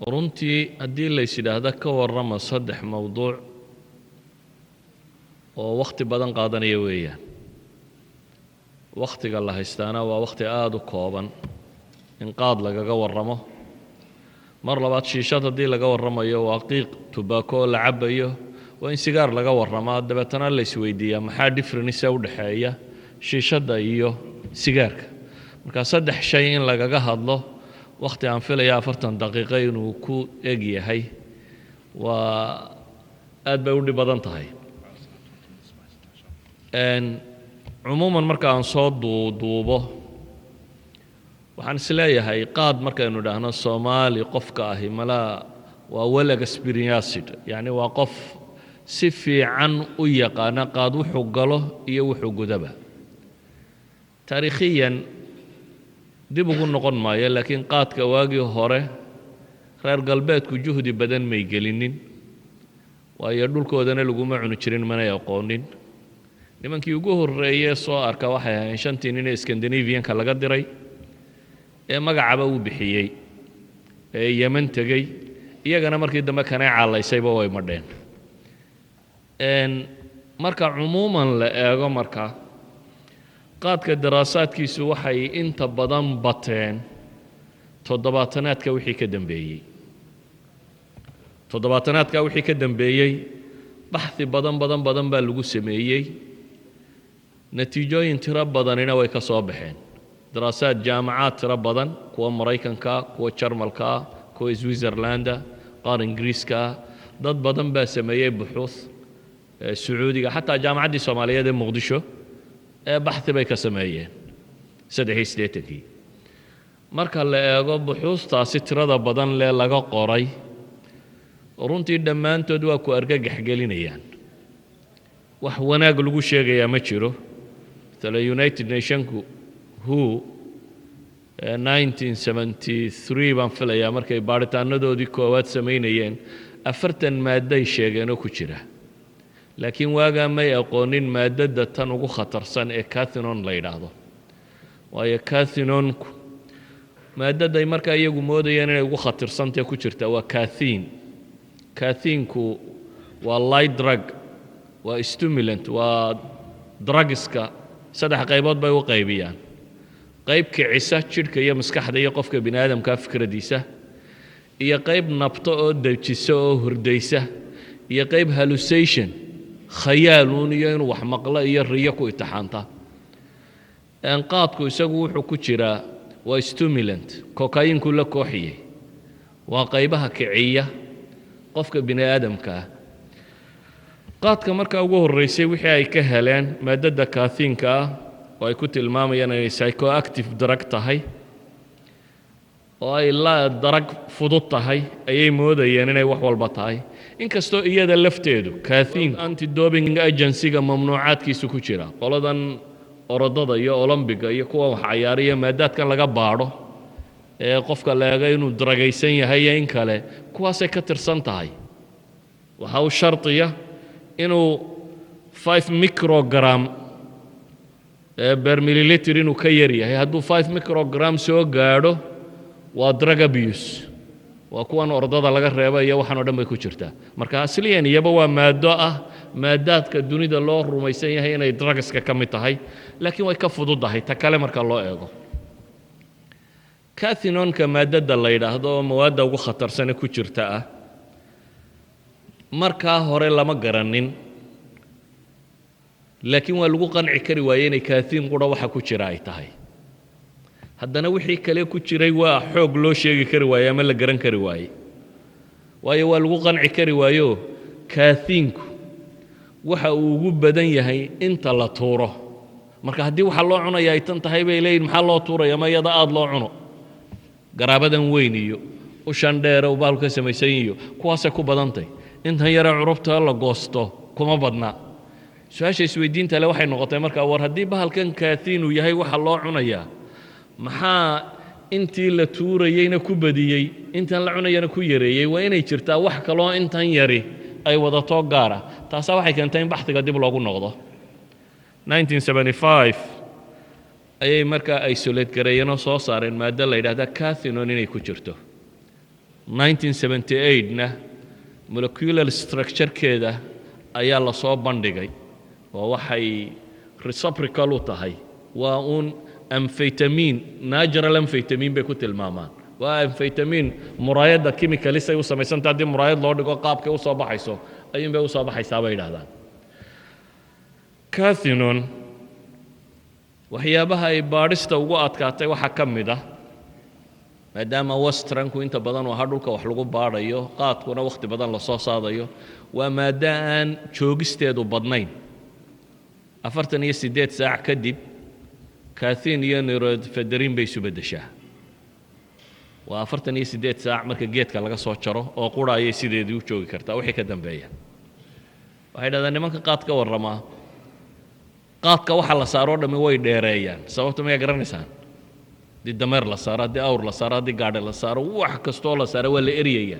Runtii haddii lays yidhaahdo ka warrama saddex mowduuc oo wakhti badan qaadanaya weeyaan, wakhtiga la haystaana waa wakhti aada u kooban in qaad lagaga warramo. Mar labaad, shiishad haddii laga warramayo waa qiiq tubaako oo la cabayo, waa in sigaar laga warramaa. Dabeetana la isweydiiyaa maxaa difference u dhexeeya shiishadda iyo sigaarka. Marka saddex shay in lagaga hadlo wakhti aan filaya 40 daqiiqo inuu ku eg yahay waa aad bay u dhib badan tahay. Cumuuman, marka aan soo duuduubo, waxaan is leeyahay qaad markaynu idhaahno, Soomaali qofka ahi malaa waa well experienced, yacni waa qof si fiican u yaqaana qaad wuxuu galo iyo wuxuu gudaba. Taariikhiyan dib ugu noqon maayo, laakiin qaadka waagii hore reer galbeedku juhdi badan may gelinin, waayo dhulkoodana laguma cuni jirin, manay aqoonin. Nimankii ugu horreeyee soo arka waxay ahayn shantii nin ee Scandinavianka laga diray ee magacaba uu bixiyey ee Yemen tegey. Iyagana markii dambe kanay caalaysayba way madheen. Marka cumuuman la eego, marka qaadka daraasaadkiisu waxay inta badan bateen toddobaatanaadka wixii ka dambeeyey. Toddobaatanaadka wixii ka dambeeyey baxthi badan badan badan baa lagu sameeyey, natiijooyin tiro badanina way ka soo baxeen. Daraasaad jaamacaad tiro badan, kuwa Maraykanka, kuwa Jarmalka, kuwa Switzerlanda, qaar Ingiriiska, dad badan baa sameeyey buxuuth. Sacuudiga, xataa Jaamacaddii Soomaaliyeed ee Muqdisho ee baxthi bay ka sameeyeen 83-kii. Marka la eego buxuustaasi tirada badan lee laga qoray, runtii dhammaantood waa ku argagax gelinayaan. Wax wanaag lagu sheegayaa ma jiro. Matala United Nationku, WHO, 1973 baan filayaa markay baadhitaanadoodii koowaad samaynayeen, 40 maadday sheegeenoo ku jira, laakiin waagaa may aqoonin maaddada tan ugu khatarsan ee cathinone la yidhaahdo. Waayo cathinonku, maaddaday markaa iyagu moodayeen inay ugu khatarsantae ku jirta waa cathine. Cathinku waa light drug, waa stimulant, waa drugska saddex qaybood bay u qaybiyaan: qayb kicisa jidhka iyo maskaxda iyo qofka bini aadamka fikradiisa, iyo qayb nabto oo dejisa oo hurdaysa, iyo qayb hallucination, khayaaluun iyo inuu wax maqlo iyo riyo ku itixaanta. Qaadku isagu wuxuu ku jiraa waa stimulant, kokayinku la kooxiyey, waa qaybaha kiciya qofka bini aadamka ah. Qaadka markaa ugu horreysay wixii ay ka heleen maaddada cathineka ah, oo ay ku tilmaamayaan inay psychoactive drug tahay oo ay la drug fudud tahay, ayay moodayeen inay wax walba tahay, inkastoo iyada lafteedu cathine Anti-Doping Agency-ga mamnuucaadkiisu ku jira. Qoladan orodada iyo Olombiga iyo kuwa wax cayaariya, maadaadkan laga baadho ee qofka la eego inuu drugaysan yahay iyo in kale, kuwaasay ka tirsan tahay. Waxa uu shardiya inuu 5 microgram per milliliter inuu ka yar yahay. Hadduu 5 microgram soo gaadho, waa drug abuse, waa kuwan ordada laga reeba iyo waxaan oo dhan bay ku jirtaa. Marka asliyan iyaba waa maaddo ah maadaadka dunida loo rumaysan yahay inay drugska ka mid tahay, laakiin way ka fududahay ta kale marka loo eego. Cathinonka maaddada la yidhaahdo oo mawaadda ugu khatarsane ku jirta ah, markaa hore lama garanin, laakiin waa lagu qanci kari waayey inay cathine qura waxa ku jira ay tahay. Haddana wixii kale ku jiray waa xoog loo sheegi kari waaye ama la garan kari waaye, waayo waa lagu qanci kari waayo. Cathineku waxa uu ugu badan yahay inta la tuuro. Marka haddii waxa loo cunaya ay tan tahay, bay leeyihin, maxaa loo tuuraya? Ma iyada aada loo cuno? Garaabadan weyn iyo ushan dheere uu baalku ka samaysan iyo kuwaasay ku badantay. Intan yaree curubta la goosto kuma badna. Su-aasha isweydiinta le waxay noqotay markaa, war haddii bahalkan cathine uu yahay waxa loo cunayaa, maxaa intii la tuurayeyna ku badiyey, intan la cunayana ku yareeyey? Waa inay jirtaa wax kaloo intan yari ay wadato gaara. Taasaa waxay keentay in baxdiga dib loogu noqdo. 1975 ayay markaa isolate gareeyeen oo soo saareen maaddo la yidhahda cathinone inay ku jirto. 1978na molecular structurekeeda ayaa la soo bandhigay, oo waxay reciprocal u tahay waa uun amphetamine, natural amphetamine bay ku tilmaamaan. Waa amphetamine muraayadda chemicals ay u samaysanta. Haddii muraayad loo dhigo, qaabkay u soo baxayso ayuun bay u soo baxaysaa, bay yidhahdaan. Cathinone waxyaabaha ay baadhista ugu adkaatay waxaa ka mid ah, maadaama westernku inta badan uu ahaa dhulka wax lagu baadhayo, qaadkuna wakhti badan lasoo saadayo, waa maaddo aan joogisteedu badnayn. 48 saac kadib cathine iyo norephedrine bay isu beddeshaa. Waa 48 saac marka geedka laga soo jaro oo qura ayay sideedii u joogi kartaa. Wixii ka dambeeya, waxay dhahdaan nimanka qaad ka warramaa, qaadka waxa la saaroo dhammi way dheereeyaan. Sababta mayaa garanaysaan? Haddii dameer la saaro, haddii awr la saaro, haddii gaadhi la saaro, wax kastoo la saaro waa la eryayaa.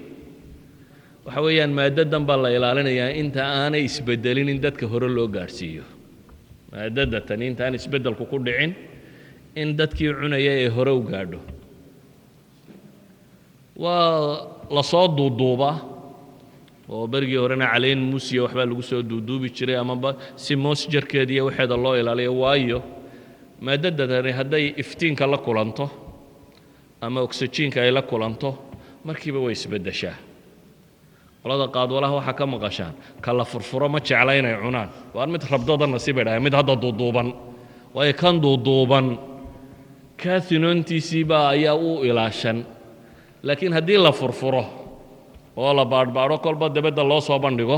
Waxa weeyaan maaddadan baa la ilaalinayaa inta aanay isbeddelin in dadka hore loo gaadhsiiyo. Maadada tani intaan isbeddelku ku dhicin in dadkii cunaya ee hore u gaadho. Waa la soo duuduubaa, oo berigii horena caleen muusiya waxbaa lagu soo duuduubi jiray, amaba si moisture-keeda iyo waxeeda loo ilaaliyo, waayo maadadadani hadday iftiinka la kulanto ama oxygenka ay la kulanto, markiiba way isbeddeshaa. Qolada qaadwalaha waxaa ka maqashaan ka la furfuro ma jecla inay cunaan. Waa mid rabdada nasiib bay dhahay, mid hadda duuduuban, waayo kan duuduuban cathinontiisiibaa ayaa u ilaashan. Laakiin haddii la furfuro oo la baadhbaadho, kolba debedda loo soo bandhigo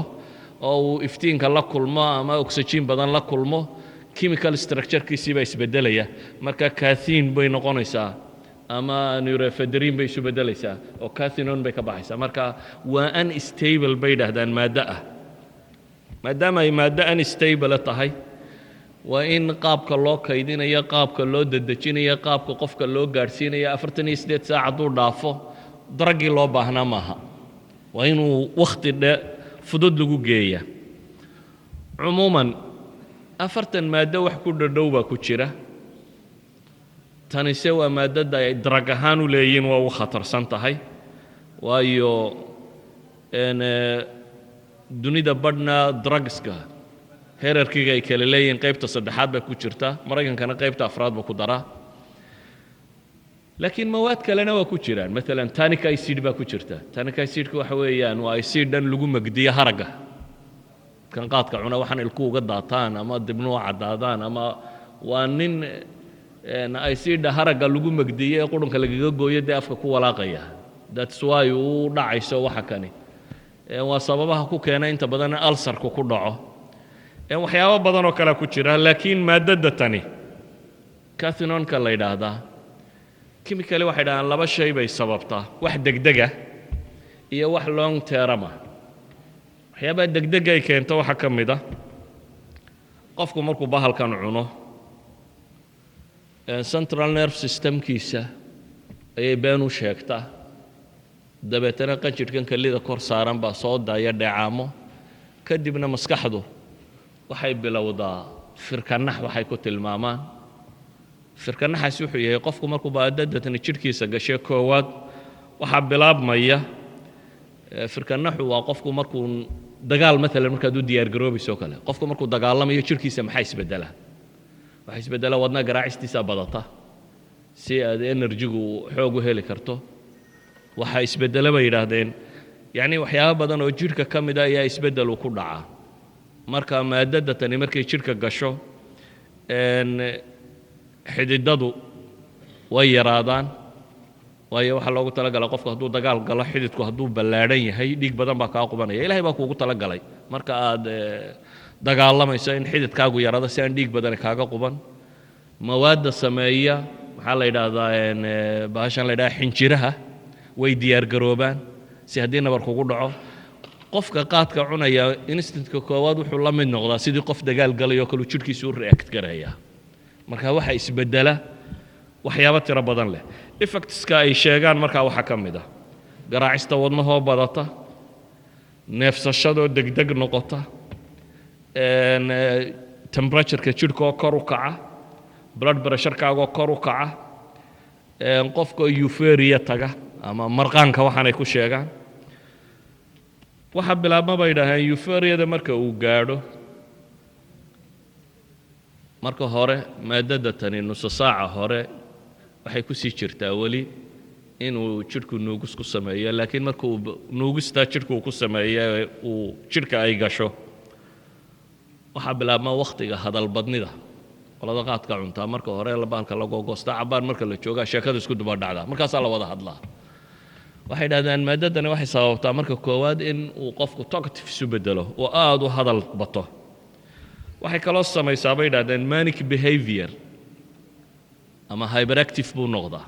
oo uu iftiinka la kulmo ama oxygen badan la kulmo, chemical structurekiisii baa isbeddelaya. Marka cathine bay noqonaysaa ama norephedrine bay isu beddelaysaa oo cathinone bay ka baxaysaa. Marka waa unstable, bay yidhaahdaan, maaddo ah. Maadaama ay maaddo unstable tahay, waa in qaabka loo kaydinayo, qaabka loo dedejinayo, qaabka qofka loo gaadhsiinayo, 48 saac hadduu dhaafo daraggii loo baahnaa maaha. Waa inuu wakhti dhe fudud lagu geeya. Cumuuman 40 maaddo wax ku dhadhow baa ku jira. Tanise waa maaddada ay drug ahaan u leeyihiin waa ugu khatarsan tahay, waayo dunida badhna drugska hierarchyga ay kale leeyihiin qaybta saddexaad baa ku jirta, Maraykankana qaybta afraad baa ku daraa. Laakiin mawaad kalena waa ku jiraan. Maalan tannic acid baa ku jirta. Tannic acidka waxa weeyaan waa acid dhan lagu megdiyo haragga. Kan qaadka cuna waxaan ilku uga daataan ama dibnuhu caddaadaan ama waa nin acida haragga lagu megdiyo ee qurunka lagaga gooyo, dee afka ku walaaqaya. That's why uu dhacayso waxa kani. Waa sababaha ku keena inta badan ulcerku ku dhaco. Waxyaabo badan oo kale ku jira. Laakiin maaddada tani cathinonka la yidhaahdaa, chemically waxay dhahaan laba shay bay sababtaa: wax degdega iyo wax long term ah. Waxyaabaha degdega ay keento waxaa ka mid ah, qofku markuu bahalkan cuno, central nerve systemkiisa ayay been u sheegtaa. Dabeetana qanjidhkan kelida kor saaran baa soo daaya dheecaamo. Kadibna maskaxdu waxay bilowdaa firkanax. Waxay ku tilmaamaan firkanaxaasi wuxuu yahay, qofku markuu baadadatani jidhkiisa gashay, koowaad waxaa bilaabmaya firkanaxu. Waa qofku markuu dagaal maalan markaad u diyaargaroobayso kale. Qofku markuu dagaalamayo, jidhkiisa maxaa isbeddela? Waxaa isbeddela wadna garaacistiisa badata si aad energygu xoog u heli karto. Waxaa isbeddela, bay yidhaahdeen, yacni waxyaabo badan oo jidhka ka mida ayaa isbeddel uu ku dhacaa. Marka maaddada tani markay jidhka gasho, xididadu way yaraadaan, waayo waxaa loogu talagalay qofku hadduu dagaal galo, xididku hadduu ballaadhan yahay, dhiig badan baa kaa qubanaya. Ilahay baa kuugu talagalay marka aad dagaalamayso in xididkaagu yaraado si aan dhiig badani kaaga quban. Mawaadda sameeya, maxaa la yidhaahdaa, bahashan la yidhaha xinjiraha, way diyaargaroobaan si haddii nabar kugu dhaco. Qofka qaadka cunaya instantka koowaad wuxuu la mid noqdaa sidii qof dagaal galayoo kaleu jidhkiisu u react gareeya. Marka waxaa isbeddela waxyaabo tiro badan leh. Effectska ay sheegaan markaa waxaa ka mid ah garaacista wadnahoo badata, neefsashadoo degdeg noqota, temperatureka jidhkaoo kor u kaca, blood pressurekaagoo kor u kaca, qofka euphoria taga. Ama marqaanka waxaanay ku sheegaan waxa bilaabma, bay yidhaaheen, euphoriada marka uu gaadho. Marka hore maaddada tani nuso saaca hore waxay ku sii jirtaa weli inuu jidhku nuugis ku sameeyo, laakiin marka uu nuugistaa jidhku uu ku sameeyo, uu jidhka ay gasho, waxaa bilaabma wakhtiga hadalbadnida. Qolada qaadka cuntaa marka hore bahalka la googoosta, cabbaan marka la joogaa sheekada isku duba dhacdaa, markaasaa la wada hadlaa. Waxay dhahdaan maaddadani waxay sababtaa marka koowaad in uu qofku talkative isu bedelo oo aad u hadal bato. Waxay kaloo samaysaa, bay idhahdeen, manic behavior ama hyperactive buu noqdaa,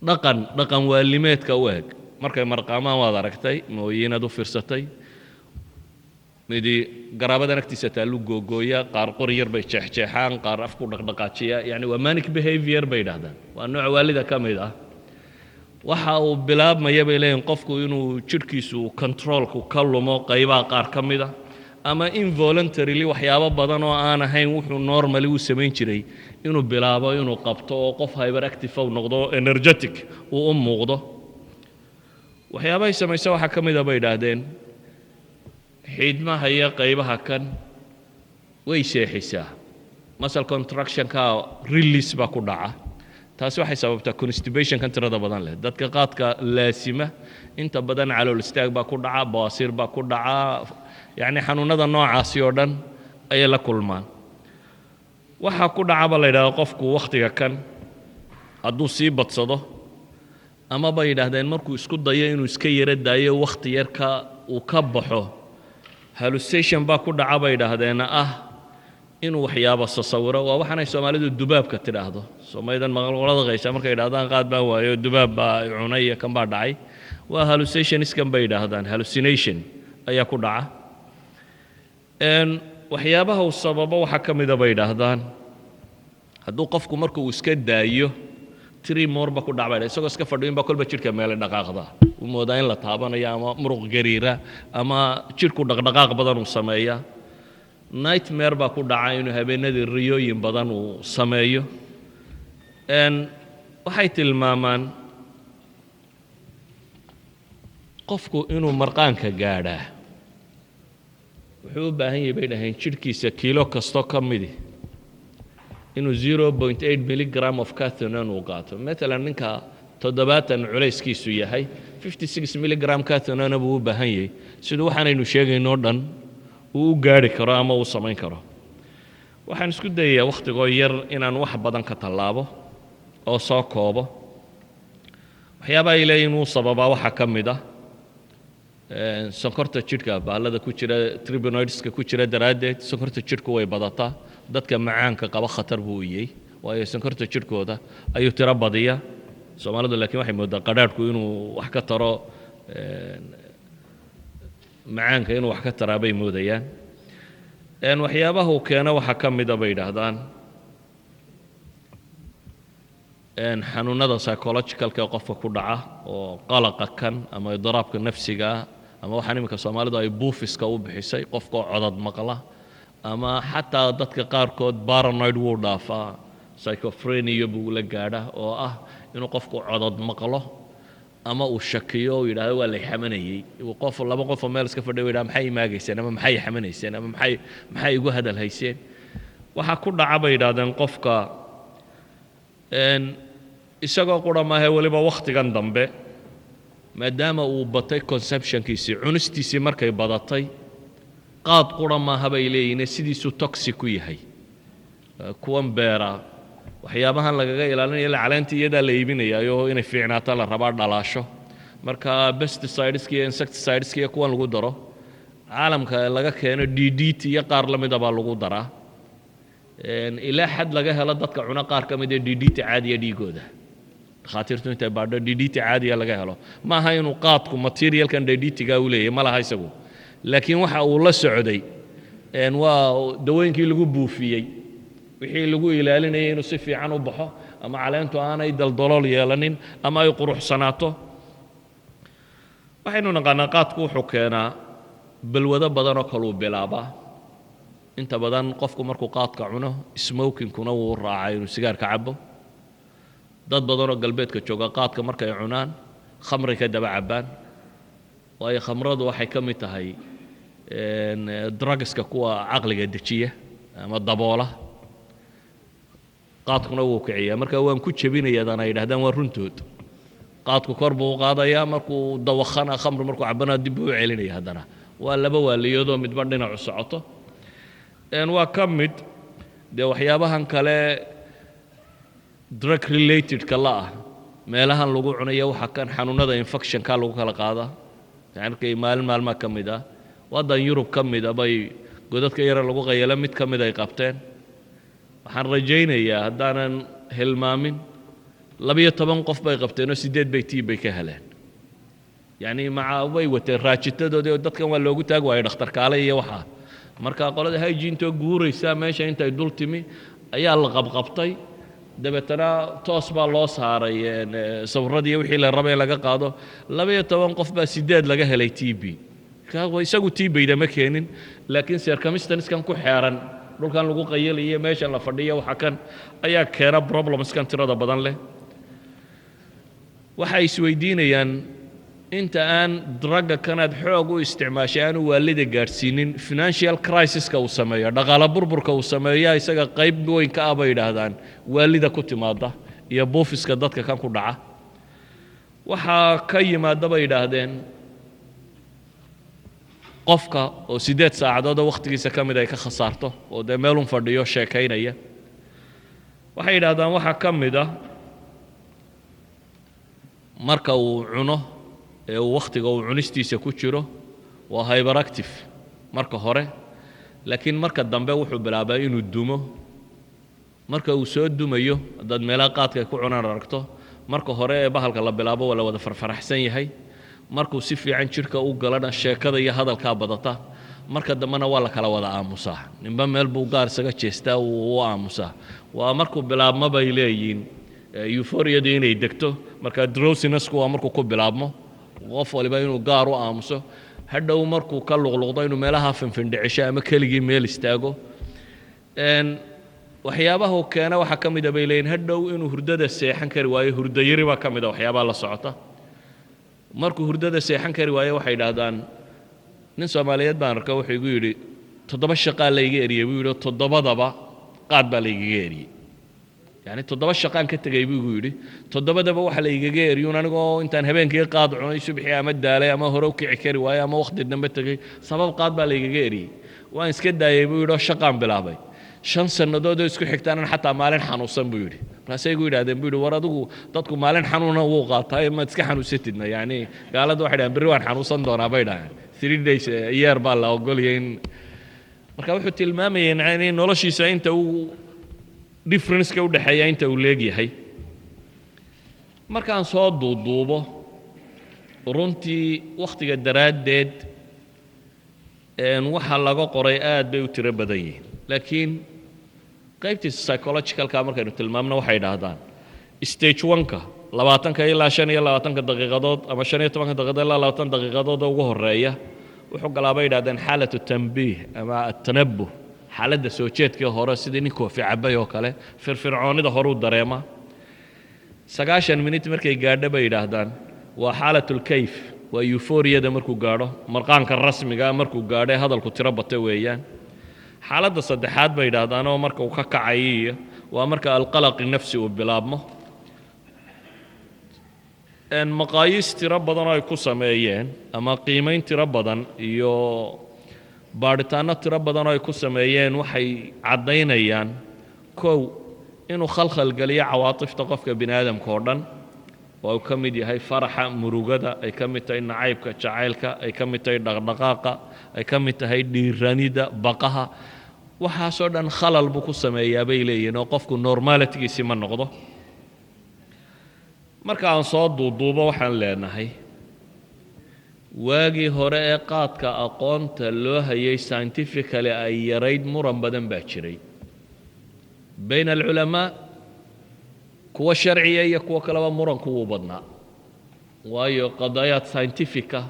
dhaqan dhaqan waalimeedka u eg. Markay marqaamaan waad aragtay, mooyiinaad u fiirsatay, midi garaabadan agtiisa taallu googooya, qaar qori yar bay jeexjeexaan, qaar afku dhaqdhaqaajiya. Yani waa manic behavior, bay idhahdaan, waa nooc waalida ka mid ah. Waxa uu bilaabmaya, bay leeyihin, qofku inuu jidhkiisu controlku ka lumo qaybaha qaar ka mid a, ama involuntarily waxyaabo badan oo aan ahayn wuxuu normally u samayn jiray inuu bilaabo inuu qabto, oo qof hyperactive uu noqdo, energetic uu u muuqdo. Waxyaabahay samaysa waxaa ka mid a, bay idhaahdeen, xiidmaha iyo qaybaha kan way seexisaa, muscle contractionka release baa ku dhaca. Taasi waxay sababtaa constipationkan tirada badan leh. Dadka qaadka laasima inta badan calool istaag baa ku dhaca, bawaasiir baa ku dhaca, yacni xanuunada noocaasi oo dhan ayay la kulmaan. Waxaa ku dhaca, ba la yidhahda, qofku wakhtiga kan hadduu sii badsado, ama bay yidhaahdeen markuu isku dayo inuu iska yaro daayo, wakhti yarka uu ka baxo, hallucination baa ku dhaca, bay yidhaahdeen, ah inuu waxyaabo sasawiro. Waa waxaanay Soomaalidu dubaabka tidhaahdo. Soomaalidan maqalqolada qaysa markay yidhahdaan qaad baan waayo, dubaab baa cunay iyo kan baa dhacay, waa hallucinationskan, bay yidhaahdaan, hallucination ayaa ku dhaca. Waxyaabaha uu sababo waxaa ka mida, bay yidhaahdaan, hadduu qofku marka uu iska daayo, tremor ba ku dhac bay, isagoo iska fadhiyo in baa kolba jidhka meele dhaqaaqda uu moodaa in la taabanayo, ama muruq gariira, ama jidhku dhaqdhaqaaq badan uu sameeya. Nightmare baa ku dhaca, inuu habeenadii riyooyin badan uu sameeyo. Waxay tilmaamaan qofku inuu marqaanka gaadhaa wuxuu u baahan yahay, bay dhaheen, jidhkiisa kiilo kastoo ka midi inuu 0.8 milligram of cathinone uu qaato. Maalan ninka 70 culayskiisu yahay, 56 milligram cathinone buu u baahan yahay siduu waxaanaynu sheegaynoo dhan uu u gaadhi karo ama uu samayn karo. Waxaan isku dayayaa wakhtigoo yar inaan wax badan ka tallaabo oo soo koobo. Waxyaabaha ay leeyihin wuu sababaa waxaa ka mid ah sonkorta jidhka, baallada ku jira, terpenoidska ku jira daraaddeed sonkorta jidhku way badataa. Dadka macaanka qaba khatar buu u yahay, waayo sonkorta jidhkooda ayuu tiro badiya. Soomaalidu laakiin waxay moodaa qadhaadhku inuu wax ka taro macaanka, inuu wax ka taraa bay moodayaan. Waxyaabaha uu keeno waxaa ka mida, bay yidhaahdaan, xanuunada psychologicalka ee qofka ku dhaca, oo qalaqa kan ama idiraabka nafsiga ah, ama waxaan iminka Soomaalidu ay buufiska u bixisay, qofkoo codad maqla, ama xataa dadka qaarkood paranoid wuu dhaafaa, schizophrenia buu la gaadha, oo ah inuu qofku codad maqlo ama uu shakiyo, uu yidhahdo waa lay xamanayey. Uu qof laba qofoo meel iska fadhiya u yidhahdo maxay imaagayseen, ama maxay xamanayseen, ama maxay igu hadal hayseen. Waxaa ku dhaca, bay yidhahdeen, qofka isagoo qura maahe, weliba wakhtigan dambe maadaama uu batay consumptionkiisii, cunistiisii markay badatay, qaad qura maaha, bay leeyihiin, sidiisuu toxic ku yahay. Kuwan beera waxyaabahan lagaga ilaalinaya ila caleenta iyadaa la iibinayaayo, inay fiicnaato la rabaa, dhalaasho. Marka pesticideska iyo insecticideska iyo kuwan lagu daro caalamka laga keeno DDT iyo qaar la mida baa lagu daraa, ilaa xad laga helo dadka cuna qaar ka mid ee DDT caadiya dhiigooda. Dhakhaatiirtu intay baadho DDT caadiya laga helo. Ma aha inuu qaadku materialkan DDT-ga u leeyahay, ma laha isagu, laakiin waxa uu la socday waa dawooyinkii lagu buufiyey, wixii lagu ilaalinayay inuu si fiican u baxo, ama caleentu aanay daldalool yeelanin, ama ay quruxsanaato. Waxaynu naqaanaa qaadku wuxuu keenaa balwado badan oo kaluu bilaabaa. Inta badan qofku markuu qaadka cuno, smokingkuna wuu raacaa, inuu sigaarka cabo. Dad badanoo galbeedka jooga qaadka markay cunaan khamri ka daba cabbaan, waayo khamradu waxay ka mid tahay drugska kuwa caqliga dejiya ama daboola, qaadkuna wuu kiciyaa. Marka waan ku jebinayadan ay yidhahdaan waa runtood. Qaadku kor buu u qaadayaa, markuu dawakhana khamri markuu cabana dib buu u celinaya. Haddana waa laba waaliyoodoo midba dhinacu socoto. Waa ka mid dee waxyaabahan kale drug relatedka la ah meelahan lagu cunayo. Waxa kan xanuunada infectionka lagu kala qaadaa. Arkay maalin maalmaa ka mid ah waddan Yurub ka mid a bay godadka yara lagu qayalo mid ka mid ay qabteen. Waxaan rajaynayaa haddaanan hilmaamin 12 qof bay qabteenoo 8 bay TB bay ka heleen. Yacni maca way wateen raajitadoodii oo dadkan waa loogu taag waayey dhakhtarkaale iyo waxaa. Marka qolada hygienetoo guuraysa meesha intay dul timi ayaa la qabqabtay, dabeetana toos baa loo saaray sawirradii wixii la rabay in laga qaado. 12 qof baa 8 laga helay TB. Isagu TB-da ma keenin, laakiin circumstanceskan ku xeeran, dhulkan lagu qayalayo, meeshan la fadhiyo, waxa kan ayaa keena problemskan tirada badan leh. Waxay isweydiinayaan inta aan drugga kanaad xoog u isticmaashay aanu waalida gaadhsiinin, financial crisiska uu sameeyo, dhaqaale burburka uu sameeya isaga qayb weyn ka ah bay yidhaahdaan, waalida ku timaada iyo buufiska dadka kan ku dhaca. Waxaa ka yimaada bay yidhaahdeen qofka oo 8 saacadoodoo wakhtigiisa ka mid ay ka khasaarto oo dee meelun fadhiyo sheekaynaya. Waxay yidhahdaan waxaa ka mid ah marka uu cuno ee uu wakhtiga uu cunistiisa ku jiro waa hyperactive marka hore, laakiin marka dambe wuxuu bilaabaa inuu dumo. Marka uu soo dumayo, haddaad meelaha qaadka ay ku cunaan aragto, marka hore ee bahalka la bilaabo waa la wada farfaraxsan yahay. Markuu si fiican jidhka u galana sheekada iyo hadalkaa badata. Marka dambena waa la kala wada aamusaa, ninba meel buu gaar isaga jeestaa, wuu u aamusaa. Waa markuu bilaabmo bay leeyihiin euphoriadu inay degto. Marka drowsinessku waa markuu ku bilaabmo qof waliba inuu gaar u aamuso, hadhow markuu ka luqluqdo inuu meelaha finfindhicisho ama keligii meel istaago. Waxyaabaha uu keena waxaa ka mida bay leeyihin hadhow inuu hurdada seexan kari waayo. Hurdayari baa ka mid a waxyaabaha la socota. Markuu hurdada seexan kari waayo, waxay idhaahdaan, nin Soomaaliyeed baan arka, wuxuu igu yidhi 7 shaqaa layga eriyey buu yidhi, toddobadaba qaad baa laygaga eriyey. Yacni 7 shaqaan ka tegey buu igu yidhi, toddobadaba waxa laygaga eriyuun anigoo intaan habeenkii qaad cunay subaxii ama daalay ama hore u kici kari waayo ama wakhti dambe tegey, sabab qaad baa laygaga eriyey. Waan iska daayey buu yidhi oo shaqaan bilaabay. 5 sannadood oo isku xigtaanan xataa maalin xanuunsan buu yidhi. Markaasay igu yidhahdeen buu yidhi, war adigu dadku maalin xanuuna wuu qaataa, maad iska xanuunsatidna? Yacni gaalada waxay dhahaan berri waan xanuunsan doonaa bay dhahaan, 3 days year baa la ogoliyay in. Marka wuxuu tilmaamayay in noloshiisa inta uu differenceka u dhexeeya inta uu leegyahay. Markaan soo duuduubo, runtii wakhtiga daraaddeed waxa laga qoray aad bay u tiro badan yihiin, laakiin qaybtiisa psychologicalka markaynu tilmaamno, waxay idhaahdaan stage one-ka 20-ka ilaa 25-ka daqiiqadood ama 15-ka daqiiqadood ilaa 20 daqiiqadood ugu horeeya wuxuu galaa bay yidhahdeen xaalatu tanbiih ama atanabuh, xaaladda soo jeedkii hore, sidii nin koofi cabay oo kale, firfircoonida horuu dareema. 90 minute markay gaadho bay yidhaahdaan waa xaalatulkayf, waa euphoriada markuu gaadho, marqaanka rasmiga markuu gaadho ee hadalku tiro bata weeyaan. Xaaladda saddexaad bay yidhaahdaan oo marka uu ka kacayo iyo waa marka alqalaqi nafsi uu bilaabmo. Maqaayiis tiro badan oo ay ku sameeyeen ama qiimayn tiro badan iyo baadhitaanno tiro badan oo ay ku sameeyeen waxay caddaynayaan, kow, inuu khalkhal geliyo cawaatifta qofka bini aadamka oo dhan, oo uu ka mid yahay faraxa, murugada, ay ka mid tahay nacaybka, jacaylka, ay ka mid tahay dhaqdhaqaaqa, ay ka mid tahay dhiiranida, baqaha. Waxaasoo dhan khalal buu ku sameeyaa bay leeyihiin oo qofku normalitygiisii ma noqdo. Marka aan soo duuduubo, waxaan leenahay waagii hore ee qaadka aqoonta loo hayay scientifically ay yarayd, muran badan baa jiray bayna alculamaa, kuwa sharciya iyo kuwo kaleba. Muranku wuu badnaa, waayo qadaayaad scientific ah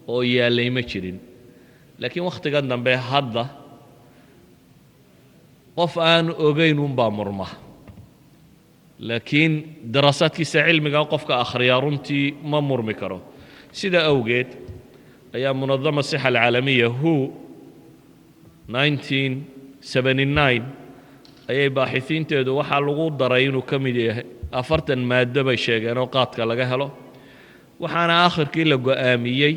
oo yaallay ma jirin. Laakiin wakhtigan dambe hadda qof aan ogayn unbaa murma. Laakiin daraasaadkiisa cilmiga qofka akhriyaa runtii ma murmi karo. Sida awgeed ayaa منظمة الصحة العالمية WHO 1979 ayay baaxisiinteedu waxaa lagu daray inuu ka mid yahay. 40 maaddo bay sheegeen oo qaadka laga helo, waxaana aakhirkii la go'aamiyey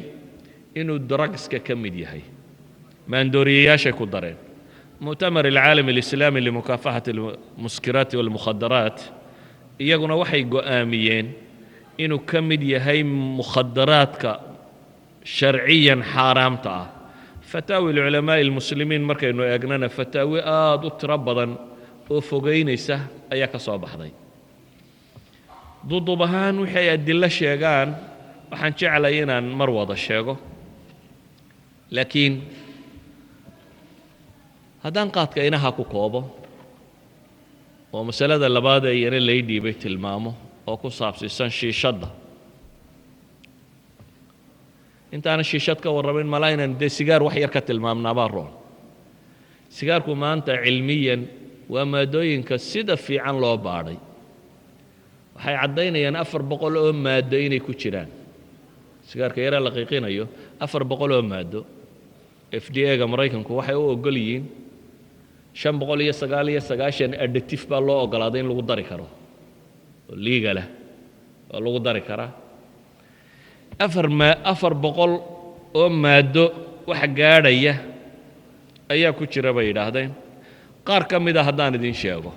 inuu drugska ka mid yahay, maandooriyayaashay ku dareen. مؤتمر العالم الإسلامي لمكافحة المسكرات والمخدرات iyaguna waxay go'aamiyeen inuu ka mid yahay mukhadaraadka sharciyan xaaraamta ah. فتاوى العلماء المسلمين markaynu eegnana, fataawi aada u tiro badan oo fogeynaysa ayaa ka soo baxday. Duduub ahaan, waxay adilo sheegaan waxaan jeclay inaan mar wada sheego, laakiin haddaan qaadka inaha ku koobo oo masalada labaad ee iyana lay dhiibay tilmaamo oo ku saabsiisan shiishadda. Intaanan shiishad ka warramayn, malaa inaan dee sigaar wax yar ka tilmaamnaabaa roon. Sigaarku maanta cilmiyan waa maadooyinka sida fiican loo baadhay. Waxay caddaynayaan 400 oo maaddo inay ku jiraan sigaarka yaraa la qiiqinayo, 400 oo maaddo. FDA-ga Maraykanku waxay u ogol yihiin 599 additive baa loo ogolaaday in lagu dari karo oo legal ah oo lagu dari karaa. 400 oo maaddo wax gaadhaya ayaa ku jira bay yidhaahdeen. Qaar ka mida haddaan idin sheego,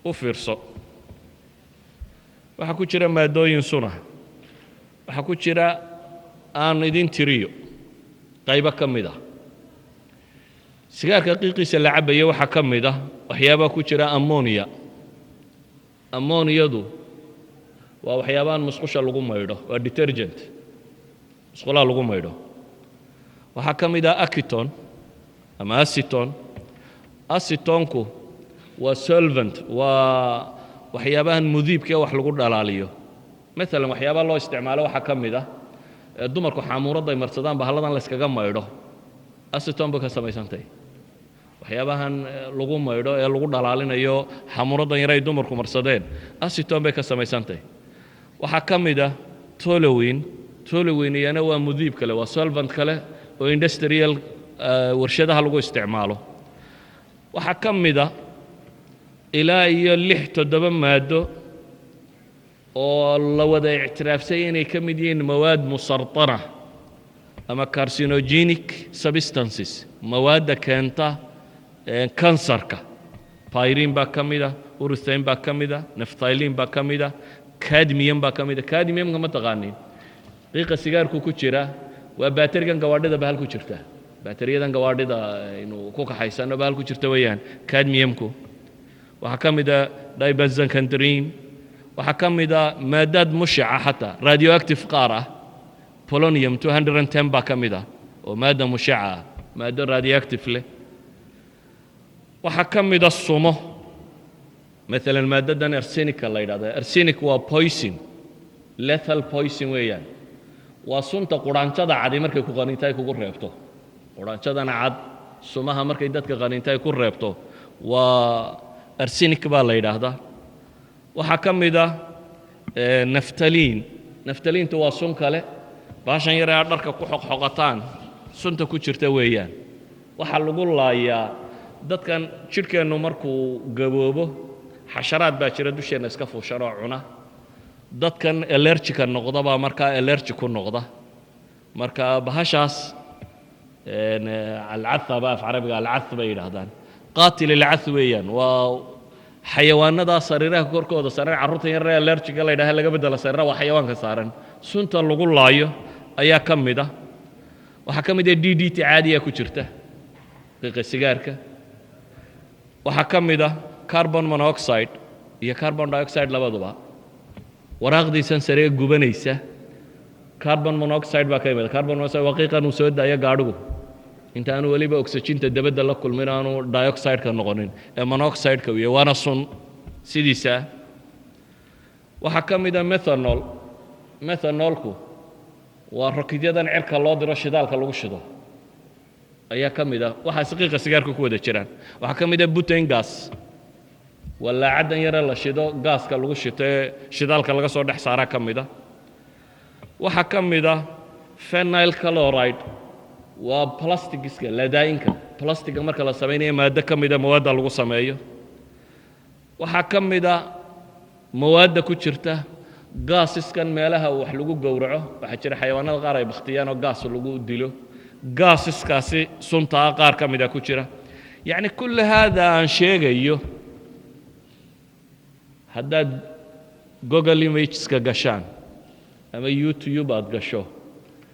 u fiirso: waxaa ku jira maaddooyin suna, waxaa ku jira, aan idin tiriyo qaybo ka mid ah sigaarka qiiqiisa la cabaya. Waxaa ka mid ah waxyaabaa ku jira ammonia. Ammoniyadu waa waxyaabahan musqusha lagu maydho, waa detergent musqulaha lagu maydho. Waxaa ka mid ah acetone ama acetone. Acetonku waa solvent, waa waxyaabahan mudiibka ee wax lagu dhalaaliyo. Maalan, waxyaabaha loo isticmaalo waxaa ka mid ah dumarku xaamuuradda ay marsadaan, bahalladan la yskaga maydho, acetone bay ka samaysantay. Waxyaabahan lagu maydho ee lagu dhalaalinayo xamuuraddan yar ay dumarku marsadeen, acetone bay ka samaysantay. Waxaa ka mid ah toluene. Toluene iyana waa mudiib kale, waa solvent kale oo industrial, warshadaha lagu isticmaalo. Waxaa ka mid a ilaa iyo lix toddoba maaddo oo la wada ictiraafsay inay ka mid yihiin مواد مسرطنة ama carcinogenic substances, mawaadda keenta kansarka. Pyrene baa ka mid a, urethane baa ka mid a, naphthalene baa ka mid a, cadmium baa ka mid a. Cadmiumka ma taqaanin? Qiiqa sigaarku ku jira. Waa baaterigan gawaadhida bahal ku jirta, baateriyadan gawaadhida aynu ku kaxaysanno bahal ku jirta weeyaan cadmiumku. Waxaa ka mid a dibenzoxandrine. Waxaa ka mid a maadaad mushica, xataa radioactive qaar ah. Polonium 210 baa ka mid ah oo maadda mushica ah, maaddo radioactive leh. Waxaa ka mid a sumo, maalan maaddadan arsenicka la yidhahda. Arsenic waa poison, lethal poison weeyaan. Waa sunta quraanjada cadi markay ku qaniinta ay kugu reebto. Quraanjadana cad sumaha markay dadka qaniinta ay ku reebto waa arsenic baa la yidhaahdaa. Waxaa ka mid ah naphthalene. Naphthalenetu waa sun kale, baashan yar ee aad dharka ku xoqxoqataan sunta ku jirta weeyaan. Waxaa lagu laayaa dadkan. Jidhkeennu markuu gaboobo, xasharaad baa jira dusheenna iska fuushan oo cuna. Dadkan allergicka noqda baa markaa allergic ku noqda. Marka bahashaas العث ba af Carabiga العث bay yidhaahdaan, قاتل العث weeyaan. Waa xayawaanadaa sariiraha korkooda saaran. Carruurta yaree allergicga la yidhaha laga beddela sariiraha, waa xayawaanka saaran sunta lagu laayo ayaa ka mid ah. Waxaa ka mid ah DDT caadiya ku jirta qiiqa sigaarka. Waxaa ka mid ah carbon monoxide iyo carbon dioxide labaduba. Waraaqdiisan sare ee gubanaysa carbon monoxide baa ka yimid. Carbon monoxide waa qiiqan uu soo daayo gaadhigu inta aanu weliba oxyginta dabadda la kulmin, aanu dioxide-ka noqonin ee monoxide-ka u yahay, waana sun sidiisa. Waxaa ka mid ah methanol. Methanolku waa rokidyadan cirka loo diro, shidaalka lagu shido ayaa ka mid ah. Waxaas qiiqa sigaarka ku wada jiraan. Waxaa ka mid ah butane gas. Walaacaddan yare la shido, gaaska lagu shito ee shidaalka laga soo dhex saaraa ka mid a. Waxaa ka mid a phenyl chloride, waa plastigiska, ladaa'inka plastiga marka la samaynayo, maaddo ka mida mawaadda lagu sameeyo. Waxaa ka mid a mawaadda ku jirta gaasiskan meelaha wax lagu gowraco. Waxaa jira xayawaanada qaar ay bakhtiyaan oo gaas lagu dilo, gaasiskaasi suntaa qaar ka mida ku jira. Yacni كل هذا aan sheegayo, haddaad Google Imageska gashaan ama YouTube aad gasho,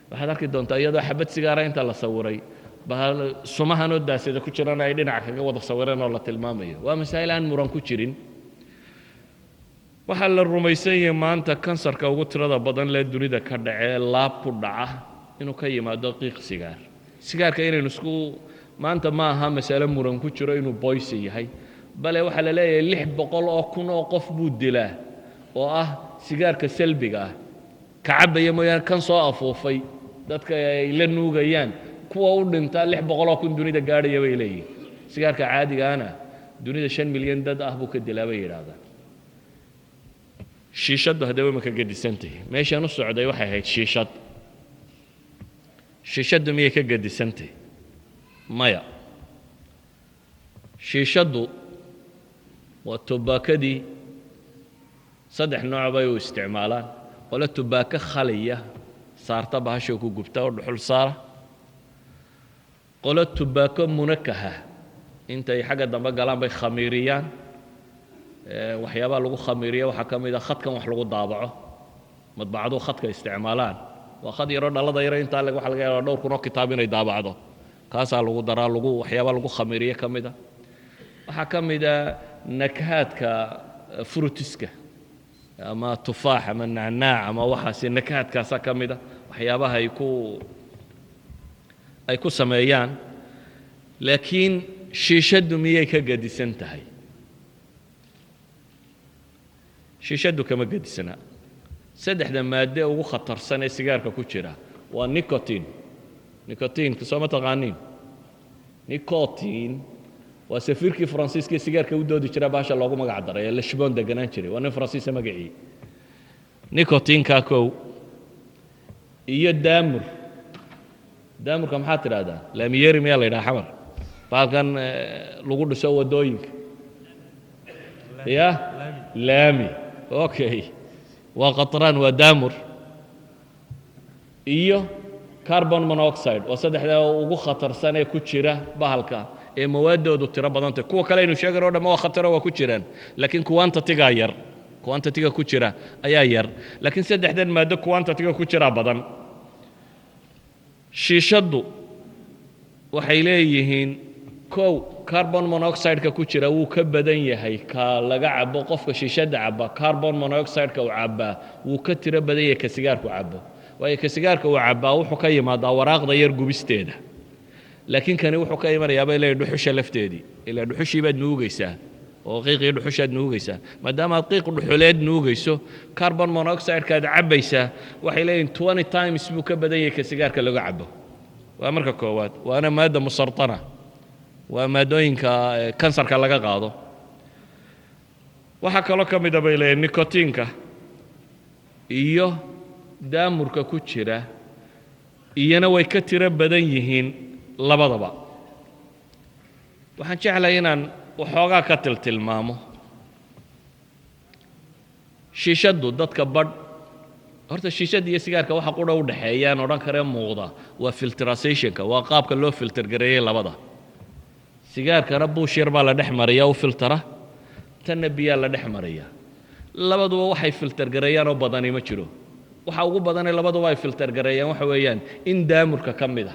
waxaad arki doontaa iyadoo xabad sigaara inta la sawiray bahal sumahanoo daasada ku jirana ay dhinaca kaga wada sawireen oo la tilmaamayo. Waa masaa'il aan muran ku jirin. Waxaa la rumaysan yahay maanta kansarka ugu tirada badan lee dunida ka dhacee laab ku dhaca inuu ka yimaado qiiq sigaar. Sigaarka inaynu isku maanta ma aha masale muran ku jiro inuu poison yahay, bale waxaa la leeyahay 600,000 oo qof buu dilaa oo ah sigaarka salbiga ah ka cabbaya mooyaane, kan soo afuufay dadka ay la nuugayaan kuwa u dhintaa 600,000 dunida gaadhaya bay leeyihin. Sigaarka caadigaana dunida 5 milyan dad ah buu ka dilaa bay yidhaahdaan. Shiishaddu haddaba ma ka gedisantahi? Meeshaan u socday waxay ahayd shiishad. Shiishaddu miyay ka gedisantahi? Maya. Shiishaddu waa tubaakadii. Saddex nooc bay u isticmaalaan: qole tubaako khaliya saarta bahasha ku gubta oo dhuxul saara, qolo tubaako munakaha intay xagga dambe galaan bay khamiiriyaan. Waxyaabaha lagu khamiiriya waxaa ka mid a khadkan wax lagu daabaco, madbacadu khadka isticmaalaan waa khad yaroo dhalada yaro intaa leg, waxa laga yaabaa dhowr kun oo kitaab inay daabacdo. Kaasaa lagu daraa, lagu waxyaabaa lagu khamiiriye ka mid a. Waxaa ka mid a nakahaadka fruitiska ama tufaax ama nacnaac ama waxaasi, nakahaadkaasaa ka mid a waxyaabaha ay ku sameeyaan. Laakiin shiishaddu miyay ka gedisan tahay? Shiishaddu kama gedisna. Saddexda maadde ugu khatarsan ee sigaarka ku jira waa nicotine. Nicotineka soo ma taqaaniin? Nicotine waa safiirkii Faransiiska ee sigaarka u doodi jira bahasha loogu magac daray, ee Lishbon deganaan jiray. Waa nin Faransiisa magacii. Nicotineka kow, iyo daamur. Daamurka maxaa tidhahdaa? Laamiyeri miyaa la yidhaha Xamar, bahalkan lagu dhiso waddooyinka? Ya, laami, okay, waa qatraan, waa daamur, iyo carbon monoxide. Waa saddexdaa ugu khatarsan ee ku jira bahalka ee mawaaddoodu tiro badantay. Kuwa kale aynu sheegan o dhamma waa khataro, waa ku jiraan, laakiin quantity-gaa yar, quantity-ga ku jira ayaa yar, laakiin saddexdan maaddo quantity-ga ku jiraa badan. Shiishaddu waxay leeyihiin, kow, carbon monoxide-ka ku jira wuu ka badan yahay ka laga cabo. Qofka shiishadda cabba carbon monoxide-ka uu cabbaa wuu ka tiro badan yahay ka sigaarku cabo, waayo ka sigaarka uu cabbaa wuxuu ka yimaadaa waraaqda yar gubisteeda, laakiin kani wuxuu ka imanayaa, bay leeyihin, dhuxusha lafteedii. Ilaa dhuxushii baad nuugaysaa oo qiiqii dhuxushaad nuugaysaa. Maadaama aad qiiq dhuxuleed nuugayso, carbon monoxide-kaad cabbaysaa, waxay leeyihin, 20 times buu ka badan yahay ka sigaarka laga cabo. Waa marka koowaad, waana maadda musartana, waa maadooyinka kansarka laga qaado. Waxaa kaloo ka mida, bay leeyihin, nicotinka iyo daamurka ku jira iyana way ka tiro badan yihiin labadaba. Waxaan jeclay inaan waxoogaa ka tiltilmaamo shiishaddu. Dadka badh horta shiishadda iyo sigaarka waxa qudha u dhexeeyaan odhan karee muuqda waa filtrationka, waa qaabka loo filter gareeyey labada. Sigaarkana buush yar baa la dhex mariya u filtera, tanna biyaa la dhex mariya. Labaduba waxay filter gareeyaan oo badani ma jiro. Waxa ugu badanee labaduba ay filter gareeyaan waxa weeyaan in daamurka ka mid a.